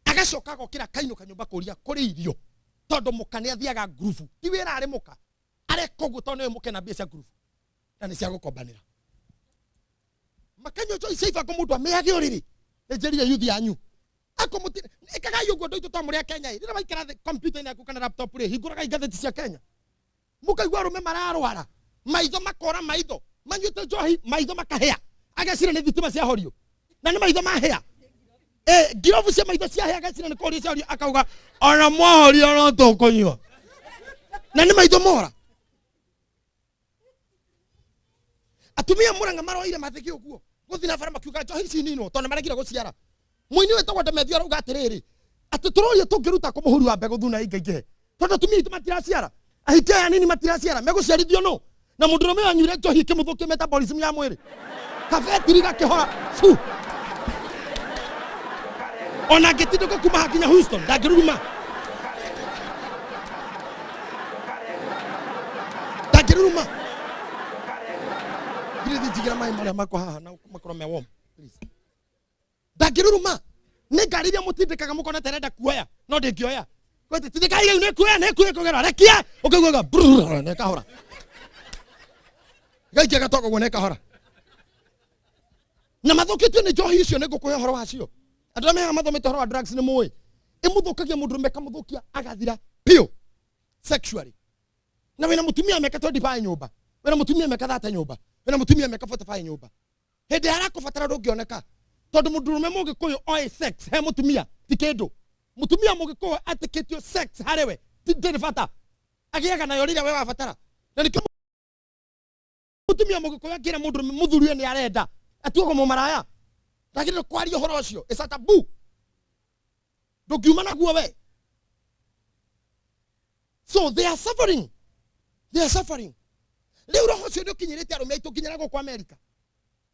agacoka agokĩra kainũka nyũmba kũria kũrĩ irio tondũ mũka nĩ athiaga ngurubu, ti wĩra arĩ mũka areka ũguo tondũ nĩwe mũke na mbia cia ngurubu na nĩ cia gũkombanĩra makanyua njohi cia ibango. Mũndũ amĩage ũrĩrĩ nĩ njĩrire yuthi yanyu akũmũti ĩkagai ũguo andũ aitũ to mũrĩ a Kenya ĩ rĩrĩa waikara thĩ kompiuta-inĩ yaku kana laptop rĩ, hingũragai ngathĩti cia Kenya mũkaigua arũme mararwara maitho makora, maitho manyuĩte njohi, maitho makahĩa, ageciria nĩ thitima ciahorio na nĩ maitho mahĩa. Ngirobu cia maitho ciahĩa, ageciria nĩ kũhorio ciahorio, akauga ona mwahorio no tũkũnyua na nĩ maitho mora. Atumia Mũrang'a maroire mathĩgĩ ũguo gũthiĩ na bara makiuga njohi ici ninwo tondũ nĩmaregire gũciara. Mũini wĩtagwo Ndemethio arauga atĩrĩrĩ, atĩ tũroria tũngĩruta kũ mũhuri wa mbegũ thuna ingaingĩhe tondũ atumia aitũ matiraciara, ahiki aya anini matiraciara, megũciarithio nũ? Na mũndũrũme ũyũ anyuire njohi ĩkĩmũthũkia metabolism ya mwĩrĩ, kabetiri gakĩhora fu, ona angĩtindĩkwo kuma hakinya Houston ndangĩruruma, ndangĩruruma. Ngirĩthi njigĩra maĩ marĩa makwa haha na makorwo me warm please. Ndangĩruruma nĩ ngari iria mũtindĩkaga mũkona ta ĩrenda kuoya no ndĩngĩoya. Kwete tindĩkai rĩu nĩ kuoya nĩ kuoya kũgera rekia ũkaiguaga brrrr na ĩkahora gaikia gatogo guo na ĩkahora na mathũkĩtio nĩ njohi icio. Nĩ ngũkũhe ũhoro wacio. Andũ arĩa mehaha mathomete ũhoro wa drugs nĩ mũĩ ĩmũthũkagia mũndũrũme, ĩkamũthũkia agathira biũ sexually. Na wĩna mũtumia mĩaka 25 nyũmba, wĩna mũtumia mĩaka 30 nyũmba, wĩna mũtumia mĩaka 45 nyũmba, hĩndĩ ĩrĩa arakũbatara ndũngĩoneka. Tondũ mũndũrũme Mũgĩkũyũ oĩ sex he mũtumia ti kĩndũ. Mũtumia Mũgĩkũyũ etĩkĩtio sex harĩ we ti ndĩrĩ bata, agĩaga nayo rĩrĩa we wabatara. Na nĩkĩo mũtumia Mũgĩkũyũ angĩra mũndũrũme mũthuri nĩ arenda atuagwo mũmaraya, ndagĩrĩirwo kwaria ũhoro ũcio. It's a taboo, ndũngiuma naguo we. So they are suffering, they are suffering. Rĩu roho ũcio nĩ ũkinyĩrĩte arũme aitũ nginya na gũkũ Amerika.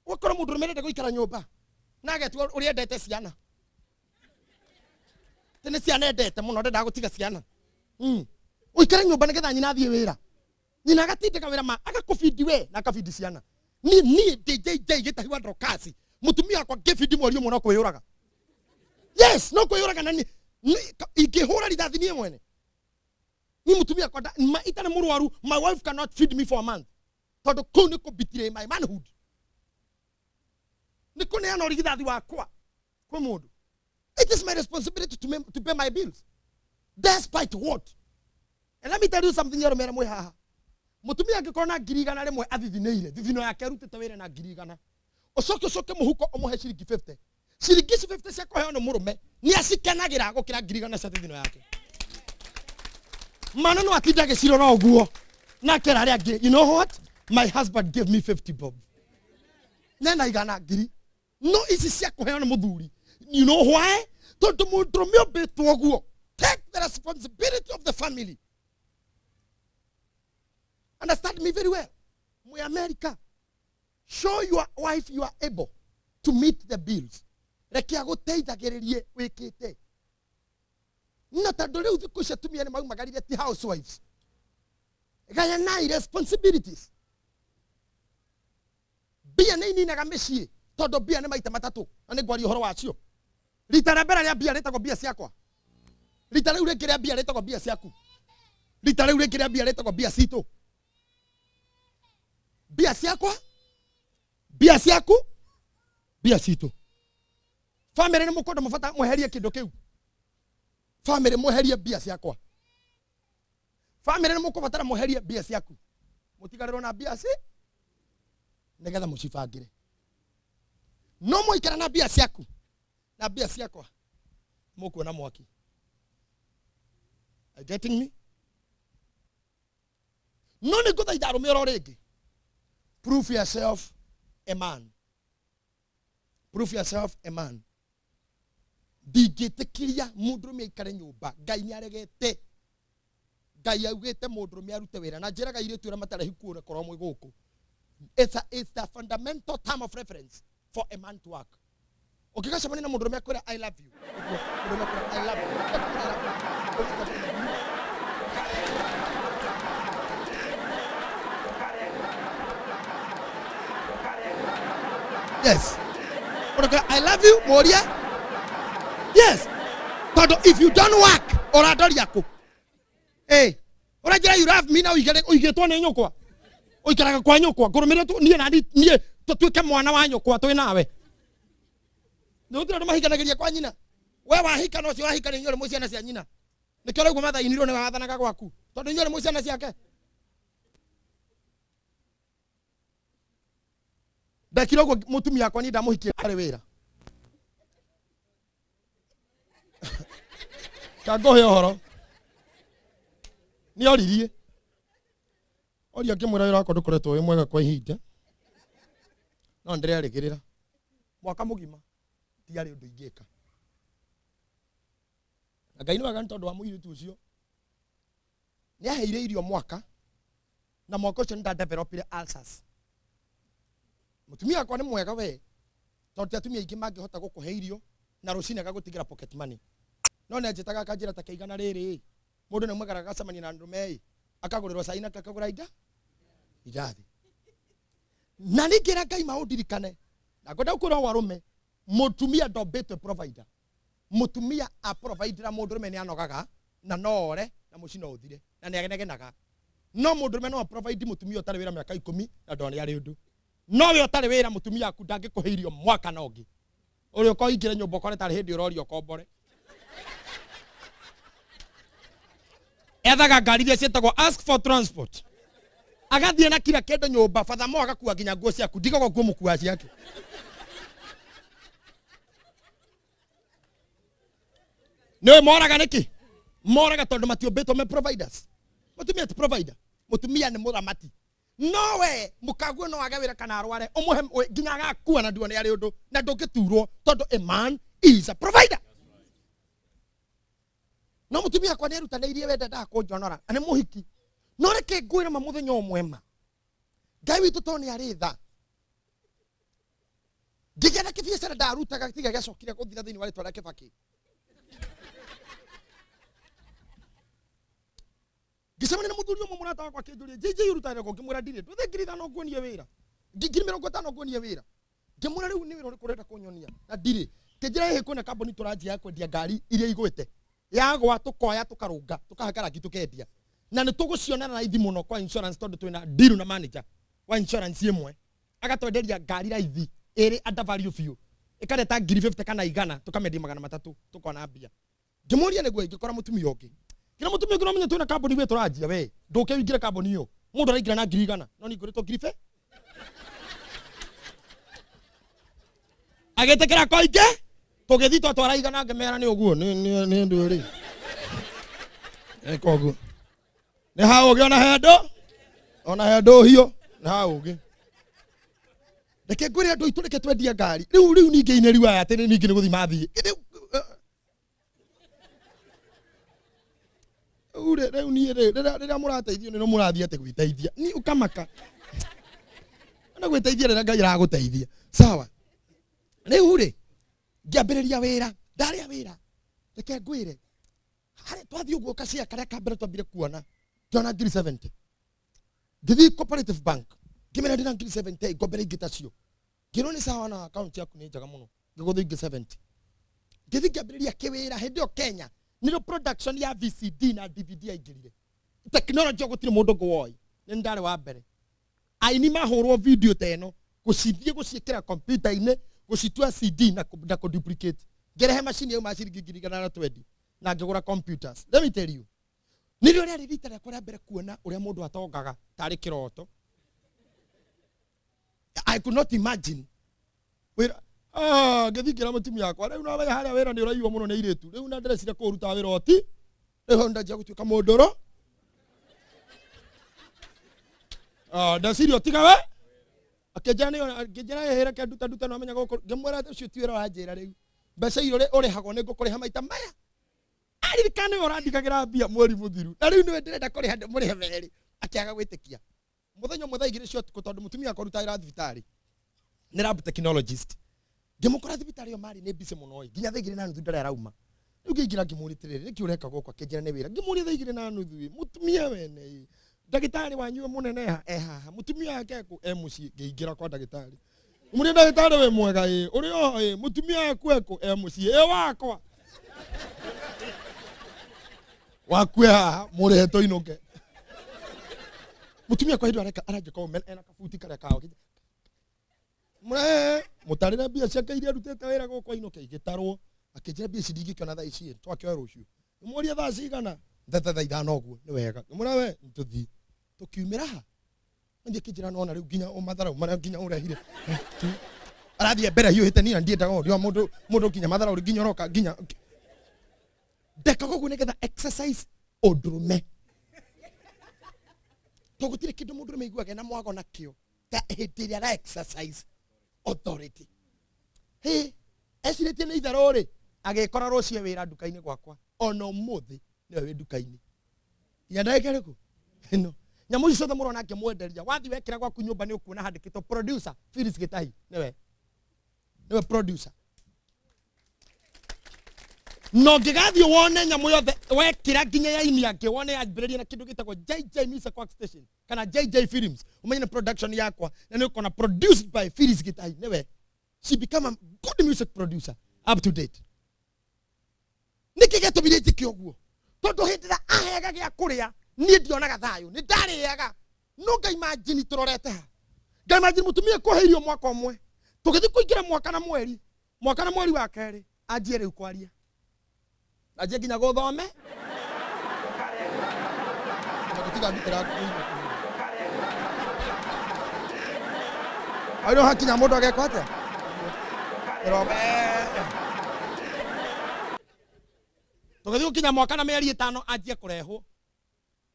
Ũgakora mũndũ ũrũme arenda gũikara nyũmba na agetua ũrĩa endete ciana, tĩ nĩ ciana endete mũno, ndendaga gũtiga ciana. Ũikare nyũmba nĩgetha nyina athiĩ wĩra, nyina agatindĩka wĩra ma agakũbindi we na akabindi ciana. Niĩ niĩ ndĩ JJ Gĩtahi wa Dorcas, mũtumia wakwa ngĩbindi mweri ũmwe no kwĩyũraga. Yes, no kwĩyũraga. Na ingĩhũra rithathi niĩ mwene, ni mũtumia wakwa itarĩ mũrwaru, my wife cannot feed me for a month, tondũ kũu nĩ kũbitire my manhood, nĩ kũneana ũrigithathi wakwa kwĩ mũndũ. It is my responsibility to pay my bills despite what. And let me tell you something, arũme arĩa mwĩ haha, mũtumia angĩkorwo na 100,000 athithinĩire thithino yake, arutĩte wĩra na 100,000, ũcoke ũcoke mũhuko ũmũhe ciringi 50, ciringi ici 50 cia kũheo nĩ mũrũme nĩ acikenagĩra gũkĩra 100,000 cia thithino yake. Mana no atinda agĩcirora ũguo na akera arĩa angĩ, "You know what, my husband gave me 50 bob nena igana ngiri." No ici cia kũheo nĩ mũthuri, you know why? Tondũ mũndũrũme ũmbĩtwo ũguo, take the responsibility of the family. Understand me very well, mwĩ America, show your wife you are able to meet the bills. Reke agũteithagĩrĩrie wĩkĩte na tondũ rĩu thikũ ici atumia nĩ maumagarire, ti housewives. Gayanai responsibilities. Mbia nĩ ininaga mĩciĩ, tondũ mbia nĩ maita matatũ, na nĩ ngwaria ũhoro wacio. Rita rĩa mbere rĩa mbia rĩtagwo mbia ciakwa, rita rĩu rĩngĩ rĩa mbia rĩtagwo mbia ciaku, rita rĩu rĩngĩ rĩa mbia rĩtagwo mbia citũ. Mbia ciakwa, mbia ciaku, mbia citũ. Family nĩ mũkwenda mũbata mweherie kĩndũ kĩu. Family, mweherie mbia ciakwa. Family, nĩ mũkũbatara mweherie mbia ciaku, mũtigarĩrwo na mbia ci nĩgetha mũcibangĩre. No mwaikara na mbia ciaku na mbia ciakwa, mũkuona mwaki. Are you getting me? No nĩ ngũthaitha arũme oro rĩngĩ, prove yourself a man, prove yourself a man. Ndingĩtĩkĩria mũndũrũme aikare nyũmba. Ngai nĩ aregete. Ngai augĩte mũndũrũme arute wĩra, na njĩraga airĩtu arĩa matarĩ hiku ũrĩa korwo mwĩ gũkũ, it's the fundamental term of reference for a man to work. Ũngĩgacemania na mũndũrũme akwĩra "I love you", ũguo mũndũrũme akwĩra "I love you", akwĩra "I love you". Yes, ũrakwĩra "I love you", mũrie yes, tondũ if you don't work, ũrandoria kũ? Eh, ũranjĩra "you love me" na ũigĩtwo nĩ nyũkwa, ũikaraga kwa nyũkwa, ngũrũmĩrĩre tu niĩ na niĩ tũtuĩke mwana wa nyũkwa twĩ nawe. Nĩ gũtirĩ andũ mahikanagĩria kwa nyina. We wahika na ũcio wahika nĩ inyuĩ mwĩ ciana cia nyina. Nĩkĩo ũraigua mathainirwo nĩ wathanaga gwaku, tondũ inyuĩ mwĩ ciana ciake. Ndekire ũguo mũtumia wakwa, niĩ ndamũhikia arĩ wĩra. Kangũhe ũhoro, nĩ oririe oria ngĩmwĩra wĩra wakwa ndũkoretwo wĩ mwega kwa ihinda, no ndĩrerĩgĩrĩra mwaka mũgima ndiarĩ ũndũ ingĩka. Na Ngai nĩ wega, nĩ tondũ wa mũirĩtu ũcio nĩ aheire irio mwaka, na mwaka ũcio nĩ ndadevelopire ulcers. Mũtumia wakwa nĩ mwega we, tondũ ti atumia aingĩ mangĩhota gũkũhe irio na rũcinĩ agagũtigĩra pocket money. No nĩ anjĩtaga akanjĩra ta kĩigana rĩrĩ, mũndũ nĩ mwegara agacemania na ndũme ĩ akagũrĩrwo cai na akagũra inda indathi. Na ningĩra Ngai maũndirikane na ngwenda gũkwĩra ũũ, arũme, mũtumia ndombĩtwe provider. Mũtumia aprovidera mũndũrũme nĩ anogaga na no ore na mũciĩ no ũthire na nĩ anegenaga. No mũndũrũme no aprovide mũtumia ũtarĩ wĩra mĩaka 10 na ndone arĩ ũndũ. No we ũtarĩ wĩra, mũtumia waku ndangĩkũhe irio mwaka na ũngĩ ũrĩa ũkoingĩre nyũmba ũkore tarĩ hĩndĩ ũroria ũkombore. Ethaga ngari iria ciĩtagwo ask for transport, agathiĩ na kila kĩndũ nyũmba, bathamo agakua nginya nguo ciaku, ndigagwo nguo mũkua ciake. Nĩwe moraga nĩkĩ? Moraga tondũ matiũmbĩtwo me providers. Mũtumia ti provider, mũtumia nĩ mũramati. No we mũkaguo no age wĩra kana arware ũmũhe nginya agakua na nduone arĩ ũndũ na ndũngĩturwo tondũ a man is a provider. No mũtumia akwa nĩerutanĩirie we ndendaga kũnjonora na nĩ mũhiki. No reke ngwĩre ma mũthenya ũmwe ma Ngai witũ tondũ nĩ arĩ tha. Ngĩgĩa na kĩbiacara ndarutaga tiga gĩacokire gũthira thĩinĩ wa rĩtwa rĩa Kĩbakĩ. Ngĩcemania na mũthuri ũmwe mũrata wakwa akĩnjũria JJ ũrutaga wĩra kũ? Ngĩmwĩra ndirĩ ndũthe 5,000 nguonie wĩra, 50,000 nguonie wĩra. Ngĩmwĩra rĩu nĩ wĩra ũrĩkũ ũrenda kũnyonia na ndirĩ. Kĩnjĩra ĩhĩ kwĩna kambuni tũranjia ya kwendia ngari iria igwĩte yagwa tũkoya tũkarũnga tũkahaka rangi tũkendia na nĩ tũgũcionana raithi mũno kwa insurance tondũ twĩna deal na manager wa insurance ĩmwe agatwenderia ngari raithi ĩrĩ under value biũ ĩkareta 50,000 kana 100 tũkamendia 300 tũkona mbia. Ngĩmũria nĩguo ingĩkora mũtumia ũngĩ. Ngira mũtumia ũngĩ no menye twĩna kambuni we tũranjia we ndũke ũingĩre kambuni ĩyo mũndũ araingĩra na 100,000 no niĩ ngũrĩtwo 50,000. Agĩtĩkĩra koingĩ tũgĩthiĩ twatwara 100 ngĩmera nĩ ũguo nĩ ndũ rĩ eka ũguo nĩ ha ũgĩ ona he andũ ona he andũ hiũ nĩ ha ũgĩ. Reke ngwĩre andũ aitũ reke twendie ngari rĩu rĩu ningĩ inĩri aya atĩ ningĩ nĩ gũthiĩ mathiĩ rĩu rĩu niĩ rĩ rĩrĩa mũrateithio nĩ mũrathiĩ atĩ gwĩteithia ni ũkamaka na gwĩteithia rĩrĩa Ngai aragũteithia sawa. Rĩu rĩ ngĩambĩrĩria wĩra ndarĩa wĩra reke ngwĩre harĩa twathiĩ ũguo kacia karĩa ka mbere twambire kuona ngĩona 70,000 ngĩthiĩ Cooperative Bank ngĩmera ndĩna 70,000 ngombere ingĩ tacio ngĩrwo nĩ sawa na account yaku nĩ njega mũno ngĩgũthwo ingĩ 70 ngĩthiĩ ngĩambĩrĩria kĩwĩra hĩndĩ ĩyo Kenya nĩrĩo production ya VCD na DVD yaingĩrire technology gũtirĩ mũndũ ũngĩ woĩ nĩ ndarĩ wa mbere aini mahũrwo video ta ĩno gũcithiĩ gũciĩkĩra computer-inĩ gũcitua CD na kũ-duplicate ngĩrehe macini yauma ciringi 120,000 na ngĩgũra computers. Let me tell you nĩrĩo rĩarĩ rita rĩakwa rĩa mbere kuona ũrĩa mũndũ atongaga tarĩ kĩroto. I could not imagine wĩra ngĩthiĩ ngĩra mũtumia wakwa rĩu no harĩa wĩra nĩ ũraiywo mũno nĩ airĩtu rĩu na ndĩrecira kũũruta wĩra oti rĩu hau ndanjia gũtuĩka mũndũrũ ndeciria ũtiga we akĩnjĩra nĩ akĩnjĩra ĩhĩre ke nduta nduta no amenya gũkũ ngĩmwĩra ũcio ti wĩra ũranjĩra rĩu mbeca iria ũrĩhagwo nĩ ngũkũrĩha maita maya aririkana nĩwe ũrandigagĩra mbia mweri mũthiru na rĩu nĩwe ndĩrenda kũrĩha mũrĩhe merĩ akĩaga gwĩtĩkia. Mũthenya ũmwe thaa 2 cia ũtukũ tondũ mũtumia akwa arutaga wĩra thibitarĩ nĩ lab technologist ngĩmũkora thibitarĩ ĩyo marĩ nĩ busy mũno ĩ nginya thaa 2:30 ndarĩ arauma rĩu ngĩingĩra ngĩmũria atĩrĩrĩ nĩkĩ ũreka gũkũ akĩnjĩra nĩ wĩra ngĩmũria thaa 2:30 ĩ mũtumia wene ĩ ndagĩtarĩ wanyu mũnene ha e haha mũtumia wake ekũ e mũciĩ ngĩingĩra kwa ndagĩtarĩ mũria ndagĩtarĩ wĩ mwega ĩ ũrĩ oho ĩ mũtumia waku ekũ e mũciĩ ĩ wakwa waku e haha mũrĩhe tũinũke mũtumia kwa hĩndĩ areka aranjĩka ũũ ena kabuti karĩa kao mũtarĩre mbia ciake iria arutĩte wĩra gũkũ ainũke igĩtarwo akĩnjĩra mbia ici ndingĩkĩona thaa ici twakĩoya rũciũ ngĩmũria thaa cigana thaa 5 ũguo nĩ wega ngĩmwĩra we tũthiĩ tũkiumĩra ha nĩ akĩnjĩra nona rĩu nginya matharau marĩa nginya ũrehire arathiĩ mbere hiũhĩte niĩ na ndiendaga ũndũ mũndũ mũndũ nginya matharau nginya ũroka nginya ndekaga ũguo nĩgetha exercise ũndũrũme tondũ gũtirĩ kĩndũ mũndũrũme aiguaga ena mwago nakĩo ta hĩndĩ ĩrĩa ara exercise authority. Hĩ ecirĩtie nĩ itherũ rĩ agĩkora rũciũ wĩra nduka-inĩ gwakwa ona ũmũthĩ nĩwe wĩ nduka-inĩ nginya ndagĩka ĩrĩkũ ĩno nyamũ icio ciothe mũrona ngĩmwenderia wathiĩ wekĩra gwaku nyũmba nĩ ũkuona handĩkĩtwo producer Phyllis Gĩtahi nĩwe nĩwe producer no ngĩgathiĩ wone nyamũ yothe wekĩra nginya ya ini angĩ wone yambĩrĩria na kĩndũ gĩtagwo JJ Music Workstation kana JJ Films umenye nĩ production yakwa na nĩ ũkona produced by Phyllis Gĩtahi nĩwe. She become a good music producer up to date. Nĩkĩ gĩatũmire njĩke ũguo tondũ hĩndĩ ĩrĩa aheaga gĩa kũrĩa niĩ ndionaga thayũ nĩ ndarĩaga no ngai imagine tũrorete ha ngai imagine mũtumia kũhe irio mwaka ũmwe tũgĩthiĩ kũingĩra mwaka na mweri mwaka na mweri wa kerĩ anjie rĩu kwaria anjie nginya gũthome gũtiga ndutĩra hau hakinya mũndũ ageka atĩa Tũgĩthiĩ gũkinya mwaka na mĩeri 5 anjie kũrehwo.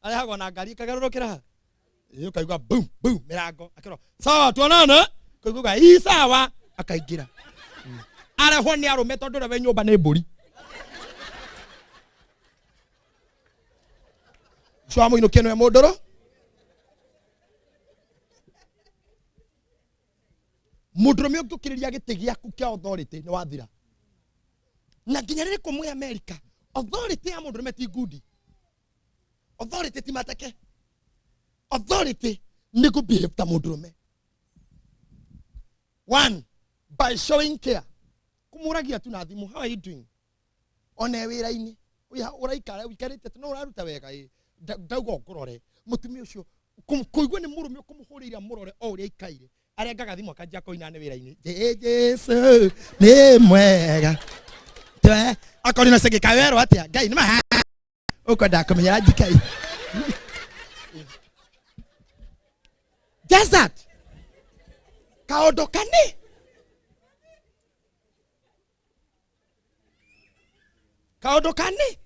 Arehagwo na ngari ĩkagarũrũkĩra ha. Ĩĩ ũkaigua boom boom mĩrango akĩrwo sawa tuonane. Ũkaigua ii sawa akaingĩra. Arehwo nĩ arũme tondũ ũrĩa wĩ nyũmba nĩ mbũri. Ũcio wamũinũkia nĩwe mũndũrũ. Mũndũrũme ũngĩũkĩrĩria gĩtĩ gĩaku kĩa authority nĩ wathira. Na nginya rĩrĩ kũmwe America, authority ya mũndũrũme ti ngundi. Authority ti mateke. Authority nĩ kũ behave ta mũndũrũme. One, by showing care. Kũmũragia tu na thimũ, how are you doing? Ona wĩra-inĩ, ũraikara, ũikarĩte tu, no ũraruta wega ĩ. Ndauga ũngũrore. Mũtumia ũcio, kũigua nĩ mũrũme ũkũmũhũrĩire amũrore o ũrĩa aikaire. Arengaga thimũ akanjia kũina nĩ wĩra-inĩ. Jesu nĩ mwega. Twe, akorwo na cengeka werwo atĩa? Ngai nĩ maha. Ũkwenda kũmenyera njikai. Just that. Kaũndũ kani. Kaũndũ kani.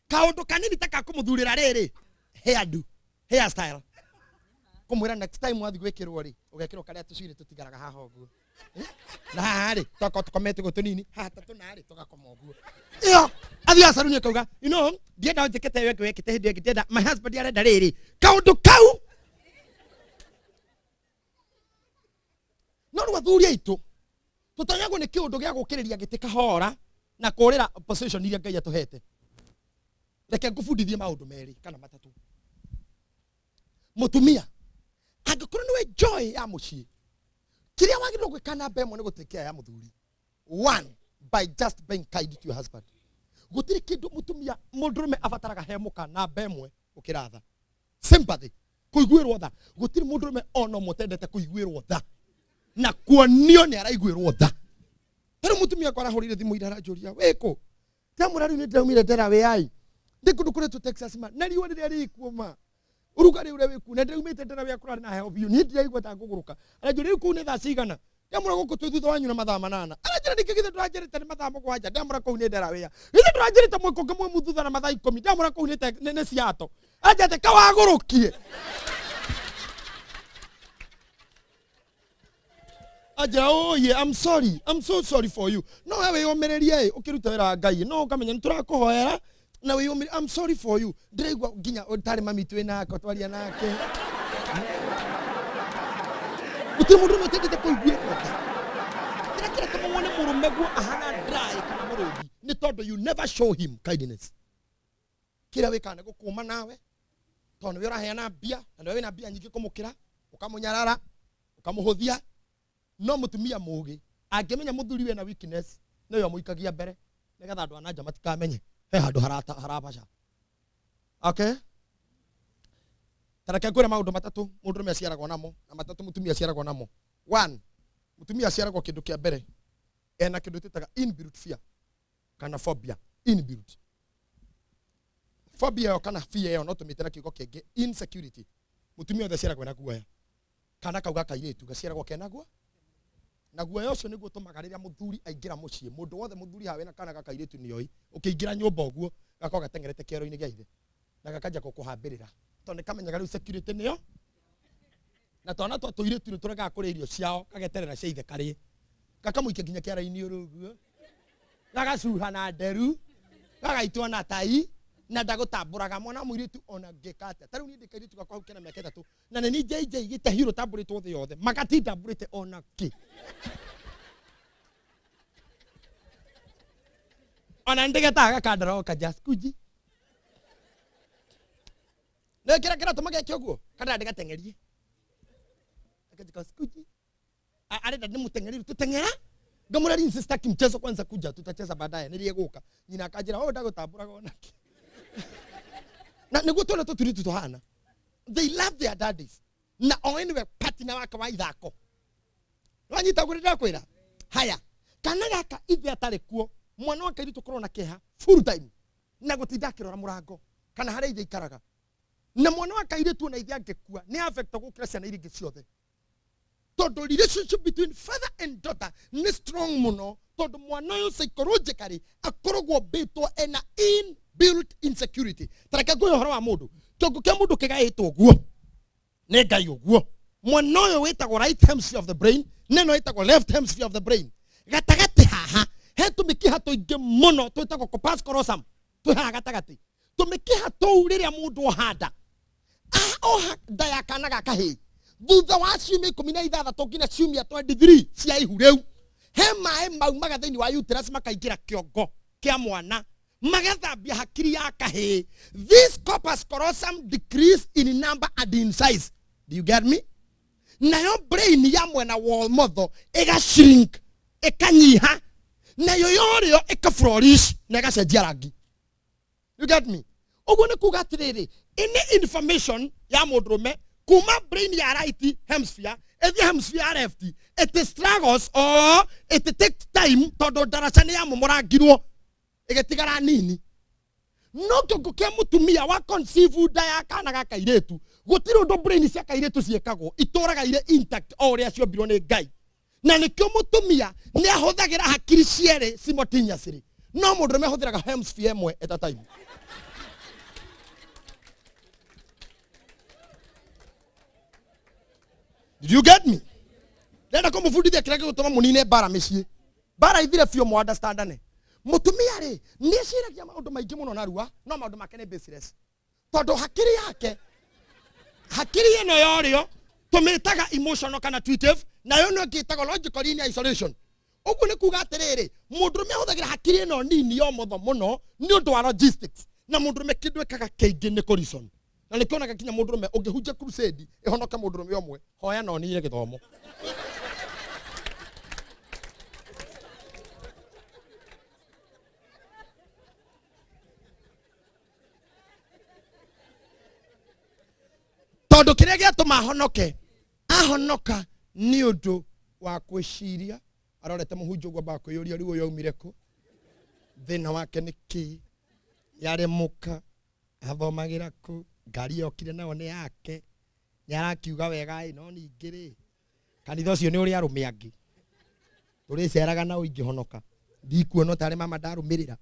Kaũndũ kanini ta ka kũmũthurĩra rĩrĩ. Hairdo, hairstyle. Kũmwĩra next time wathiĩ gwĩkĩrwo rĩ, ũgekĩrwo karĩa tũcuĩrĩ tũtigaraga haha ũguo. Na haha rĩ, twakorwo tũkomete ũguo tũnini, haha ta tũna rĩ, tũgakoma ũguo. Ĩyo, athiĩ acaruni akauga, you know, ndienda njĩkĩte ĩyo ĩngĩ wekĩte hĩndĩ ĩngĩ, ndienda, my husband arenda rĩrĩ. Kaũndũ kau. No rĩu athuri aitũ, tũtonyagwo nĩ kĩũndũ gĩa gũkĩrĩria gĩtĩ kahora na kũrĩra position iria Ngai atũhete. Reke ngũbundithie maũndũ merĩ kana matatũ. Mũtumia, angĩkorwo nĩwe joy ya mũciĩ, kĩrĩa wagĩrĩirwo gwĩka namba ĩmwe nĩ gũtake care ya mũthuri. One, by just being kind to your husband. Gũtirĩ kĩndũ mũtumia mũndũrũme abataraga he mũka namba ĩmwe gũkĩra tha. Sympathy, kũiguĩrwo tha. Gũtirĩ mũndũrũme ona ũmwe ũtendete kũiguĩrwo tha na kuonio nĩ araiguĩrwo tha. Ta rĩu mũtumia akwa arahũrĩire thimũ ira aranjũria, wĩkũ? Ndamwĩra rĩu nĩ ndĩraumire Delaware ai. Ndĩ kũndũ kũretwo Texas ma, na riũa rĩrĩa rĩkuo ma. Ũrugarĩ ũrĩa wĩkuo, na ndĩraumĩte Delaware kũrarĩ na heho biũ. Niĩ ndiraigua ta ngũgũrũka. Aranjũria rĩu kũu nĩ thaa cigana? Ndamwĩra gũkũ twĩ thutha wanyu na mathaa 8. Aranjĩra ningĩ githĩ ndũranjĩrĩte nĩ mathaa 7? Ndamwĩra kũu nĩ Delaware. Githĩ ndũranjĩrĩte mwĩ kũngĩ mwĩ thutha na mathaa 10? Ndamwĩra kũu nĩ Seattle. Aranjĩra atĩ kawagũrũkie. Anjĩra, oh yeah, I'm sorry. I'm so sorry for you. No we wĩyũmĩrĩrie ĩ, ũkĩruta wĩra wa Ngai. No ũkamenya nĩ tũrakũhoera na wĩyũmĩrĩrie. I'm sorry for you. Ndĩraigua nginya ũtarĩ mami twĩ nake, twaria nake. Gũtirĩ mũndũ ũmwe ũtendete kũiguĩrwo tha. Kĩrĩa kĩratũma wone mũrũme guo ahana dry kana mũrũthi nĩ tondũ you never show him kindness. Kĩrĩa wĩkaga nĩ gũkũma nawe, tondũ nĩwe ũraheana mbia, na nĩwe wĩna mbia nyingĩ kũmũkĩra, ũkamũnyarara, ũkamũhũthia. No mũtumia mũũgĩ angĩmenya mũthuri wĩna weakness, nĩwe ũmũikagia mbere nĩgetha andũ a na nja matikamenye he handũ harabaca. Okay? Ta reke ngwĩre maũndũ matatũ mũndũrũme aciaragwo namo na matatũ mũtumia aciaragwo namo. One, mũtumia aciaragwo kĩndũ kĩa mbere ena kĩndũ twĩtaga inbuilt fear kana phobia. Inbuilt phobia ĩyo kana fear ĩyo no tũmĩte na kiugo kĩngĩ insecurity. Mũtumia othe aciaragwo na guoya, kana kau ga kairĩtu gaciaragwo kena guoya, na guoya ũcio nĩguo ũtũmaga rĩrĩa mũthuri aingĩra mũciĩ, mũndũ wothe mũthuri hawe na kana ga kairĩtu nĩoĩ, ũkĩingĩra nyũmba ũguo gakorwo gateng'erete kĩero-inĩ gĩa ithe na gakanjia gũkũhambĩrĩra, tondũ nĩkamenyaga rĩu security nĩyo. Na twana twa tũirĩtu nĩ tũregaga kũrĩa irio ciao, kageterera cia ithe karĩe, gakamũikia nginya kĩara-inĩ ũrĩ ũguo, gagacuha na nderu, gagaitwo na tai, na ndagũtambũraga. Mwana wa mũirĩtu ona ngĩka atĩa, ta rĩu niĩ ndĩ kairĩtu gakwa hau kena mĩaka 3, na nĩ niĩ JJ gĩtahirũ tambũrĩtwo thĩ yothe, magatindambũrĩte ona kĩ. Ona nĩndĩgetaga gakandara just kuji. Nĩ kĩrĩa kĩratũma geke ũguo, kana ndĩgateng'erie. Akajika sikuji. Arenda ndĩmũteng'erie, tũteng'era. Ngamwĩra rĩu sitaki mchezo kwanza, kuja tutacheza baadaye, nĩrĩe gũka. Nyina akanjĩra, oh, ndagũtambũraga onake. Na nĩguo twana tũtũrĩtu tũhana. They love their daddies. Na o nĩwe partner wake wa ithako. Wanyita ũguo ndĩrakwĩra? Haya, kana gaka ithe atarĩ kuo, mwana wa kairĩtu akorwo na kĩeha full time na gũtinda akĩrora mũrango kana harĩa ithe aikaraga. Na mwana wa kairĩtu ona ithe angĩkua nĩ affect gũkĩra ciana iria ingĩ ciothe, tondũ relationship between father and daughter nĩ strong mũno. Tondũ mwana ũyũ psychologically akoragwo mbĩtwo ena inbuilt insecurity. Tareke ngũhe ũhoro wa mũndũ. Kĩongo kĩa mũndũ kĩgaĩtwo ũguo nĩ Ngai ũguo. Mwena ũyũ wĩtagwo right hemisphere of the brain, na ĩno ĩtagwo left hemisphere of the brain. Gatagatĩ haha he tũmĩkiha tũingĩ mũno twĩtagwo corpus callosum, twĩ haha gatagatĩ. Tũmĩkiha tũu rĩrĩa mũndũ ohanda, oha nda ya kana ga kahĩĩ, thutha wa ciumia 16 nginya ciumia 23 cia ihu rĩu, he maĩ maumaga thĩinĩ wa uterus makaingĩra kĩongo kĩa mwana, magathambia hakiri ya kahĩĩ. This corpus callosum decrease in number and in size. Do you get me? Nayo brain ya mwena wa ũmotho ĩga shrink, ĩkanyiha, nayo yorĩo ĩka flourish na ĩgacenjia rangi. You get me? Ũguo nĩ kuga atĩrĩrĩ, any information ya mũndũrũme kuma brain ya right hemisphere ĩthiĩ hemisphere ya left, it struggles or it takes time, tondũ ndaraca nĩ yamomorangirwo ĩgĩtigara nini. No kĩongo kĩa mũtumia wa conceive nda ya kana ga kairĩtu, gũtirĩ ũndũ brain cia kairĩtu ciĩkagwo, itũraga irĩ intact o ũrĩa ciombirwo nĩ Ngai. Na nĩkĩo mũtumia nĩ ahũthagĩra hakiri cierĩ simultaneously, no mũndũrũme ahũthĩraga hemisphere ĩmwe at a time. Did you get me? Ndĩrenda kũmũbundithia kĩrĩa gĩgũtũma mũnine mbara mĩciĩ. Mbara ithire biũ mũ understandane. Mũtumia rĩ, nĩ eciragia maũndũ maingĩ mũno narua, no maũndũ make nĩ baseless. Tondũ hakiri yake, hakiri ĩno yorĩo tũmĩtaga emotional kana intuitive, nayo ĩno ĩngĩ ĩtagwo logical in isolation. Ũguo nĩ kuga atĩrĩrĩ, mũndũrũme ahũthagĩra hakiri ĩno nini ya ũmotho mũno nĩ ũndũ wa logistics, na mũndũrũme kĩndũ ekaga kĩingĩ nĩ kũ-reason. Na nĩkĩo onaga nginya mũndũrũme ũngĩhunjia crusade ĩhonoke mũndũrũme ũmwe, hoya na ũnine gĩthomo. Tondũ kĩrĩa gĩatũma ahonoke, ahonoka nĩ ũndũ wa kwĩciria. Arorete mũhunjia ũguo ambaga kwĩyũria rĩu ũyũ aumire kũ, thĩna wake nĩ kĩ, yarĩ mũka, athomagĩra kũ, ngari yokire nayo nĩ yake, nĩ arakiuga wega ĩ, no ningĩ rĩ, kanitha ũcio nĩ ũrĩ arũme angĩ tũrĩceraga nao ingĩhonoka, ndikuona tarĩ mama ndarũmĩrĩra.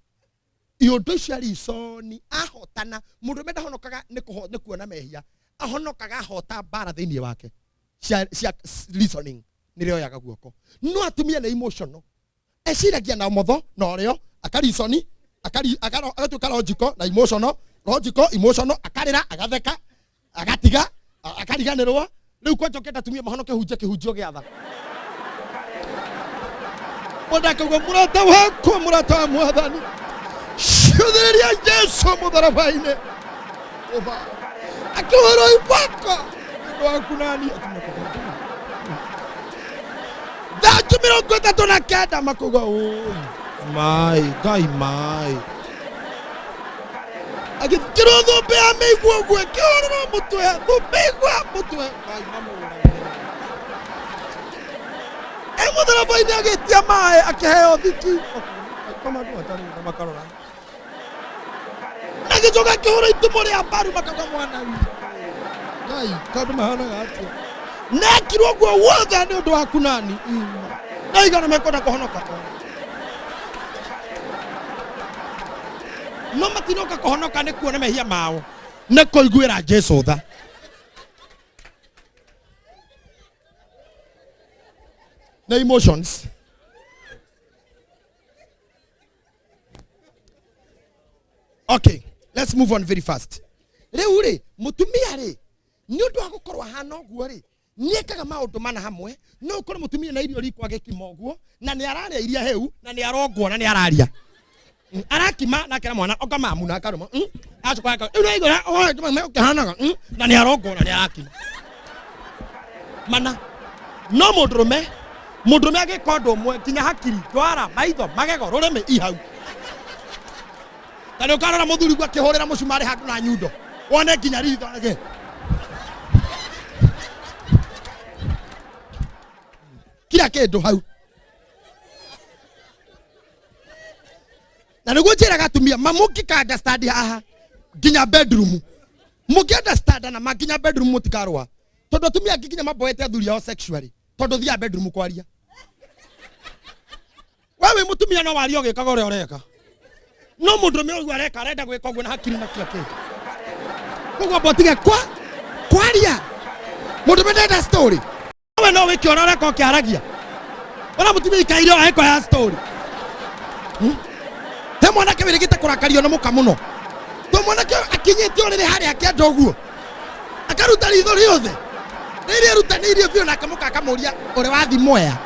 Iũndũ icio arisoni ahotana. Mũndũrũme ndahonokaga nĩ kuona mehia, ahonokaga ahota mbara thĩinĩ wake cia reasoning, nĩrĩoyaga guoko. No atumia nĩ emotional, eciragia na ũmotho na ũrĩo, akarisoni, agatuĩka logical na emotional, logical emotional, akarĩra, agatheka, agatiga, akariganĩrwo. Rĩu kwanja ũkĩenda atumia mahonoke, hunjia kĩhunjio gĩa tha. Mũndũ akauga mũrata wakwa, mũrata wa mwathani, ciũthĩrĩria Jesu mũtharaba-inĩ, akĩhũrwo iboko nĩ ũndũ waku nani. Thanju 39 makauga ũi mai Ngai mai, agĩthikĩrwo thũmbĩ ya mĩigua ũguo, ĩkĩhũrĩrwo mũtwe thũmbĩ igua mũtwe, Ngai mamũrage. E mũtharaba-inĩ agĩtia maĩ, akĩheo thiki makarora, na gĩcoka akĩhũra itumo rĩa mbaru, makauga mwana witũ Ngai, kaũndũ mahanaga atĩa, nekirwo ũguo wothe nĩ ũndũ waku nani, na igana mekwenda kũhonoka, no matinoka kũhonoka nĩ kuona mehia mao, nĩ kũiguĩra Jesu tha. Na emotions. Okay, let's move on very fast. Rĩu rĩ, mũtumia rĩ, nĩ ũndũ wa gũkorwo ahana ũguo rĩ, nĩekaga maũndũ mana hamwe. No ũkorwo mũtumia na irio riko agĩkima ũguo, na nĩ ararĩa iria hĩu, na nĩ arongwo, na nĩ araria. Arakima na akera mwana oka mamu na akarũma, acoka aka rĩu nĩaigua ũkĩhanaga, na nĩ arongwo na nĩ arakima mana. No mũndũrũme agĩka ũndũ ũmwe nginya hakiri, ndwara, maitho, magego, rũrĩmĩ i hau. Ta rĩu ũkarora mũthuri guo akĩhũrĩra mũcumarĩ handũ na nyundo, wone nginya ritho rĩgĩ kila kĩndũ hau. Na nĩguo njĩraga atumia mamũngĩka understand haha nginya bedroom, mũngĩ understand na ma nginya bedroom mũtikarũa, tondũ atumia angĩ nginya maboete athuri ao sexually, tondũ thiaga bedroom kwaria. We Wĩ mũtumia no warie ũgĩkaga ũrĩa ũreka, no mũndũrũme ũguo areka arenda gwĩka ũguo na hakiri na kila kĩndũ. Koguo amba ũtige kwa kwaria. Mũndũrũme ndenda story. We no wĩke ũrĩa ũreka ũkĩaragia, ona mũtumia ikaire o agĩkoya story. He mwanake wĩrĩgĩte kũrakario nĩ mũka mũno, to mwanake ũyũ akinyĩte ũrĩrĩ harĩa akĩenda ũguo akaruta ritho rĩothe rĩrĩa erutanĩirie biũ, nake mũka akamũria ũrĩ wathi Mwea.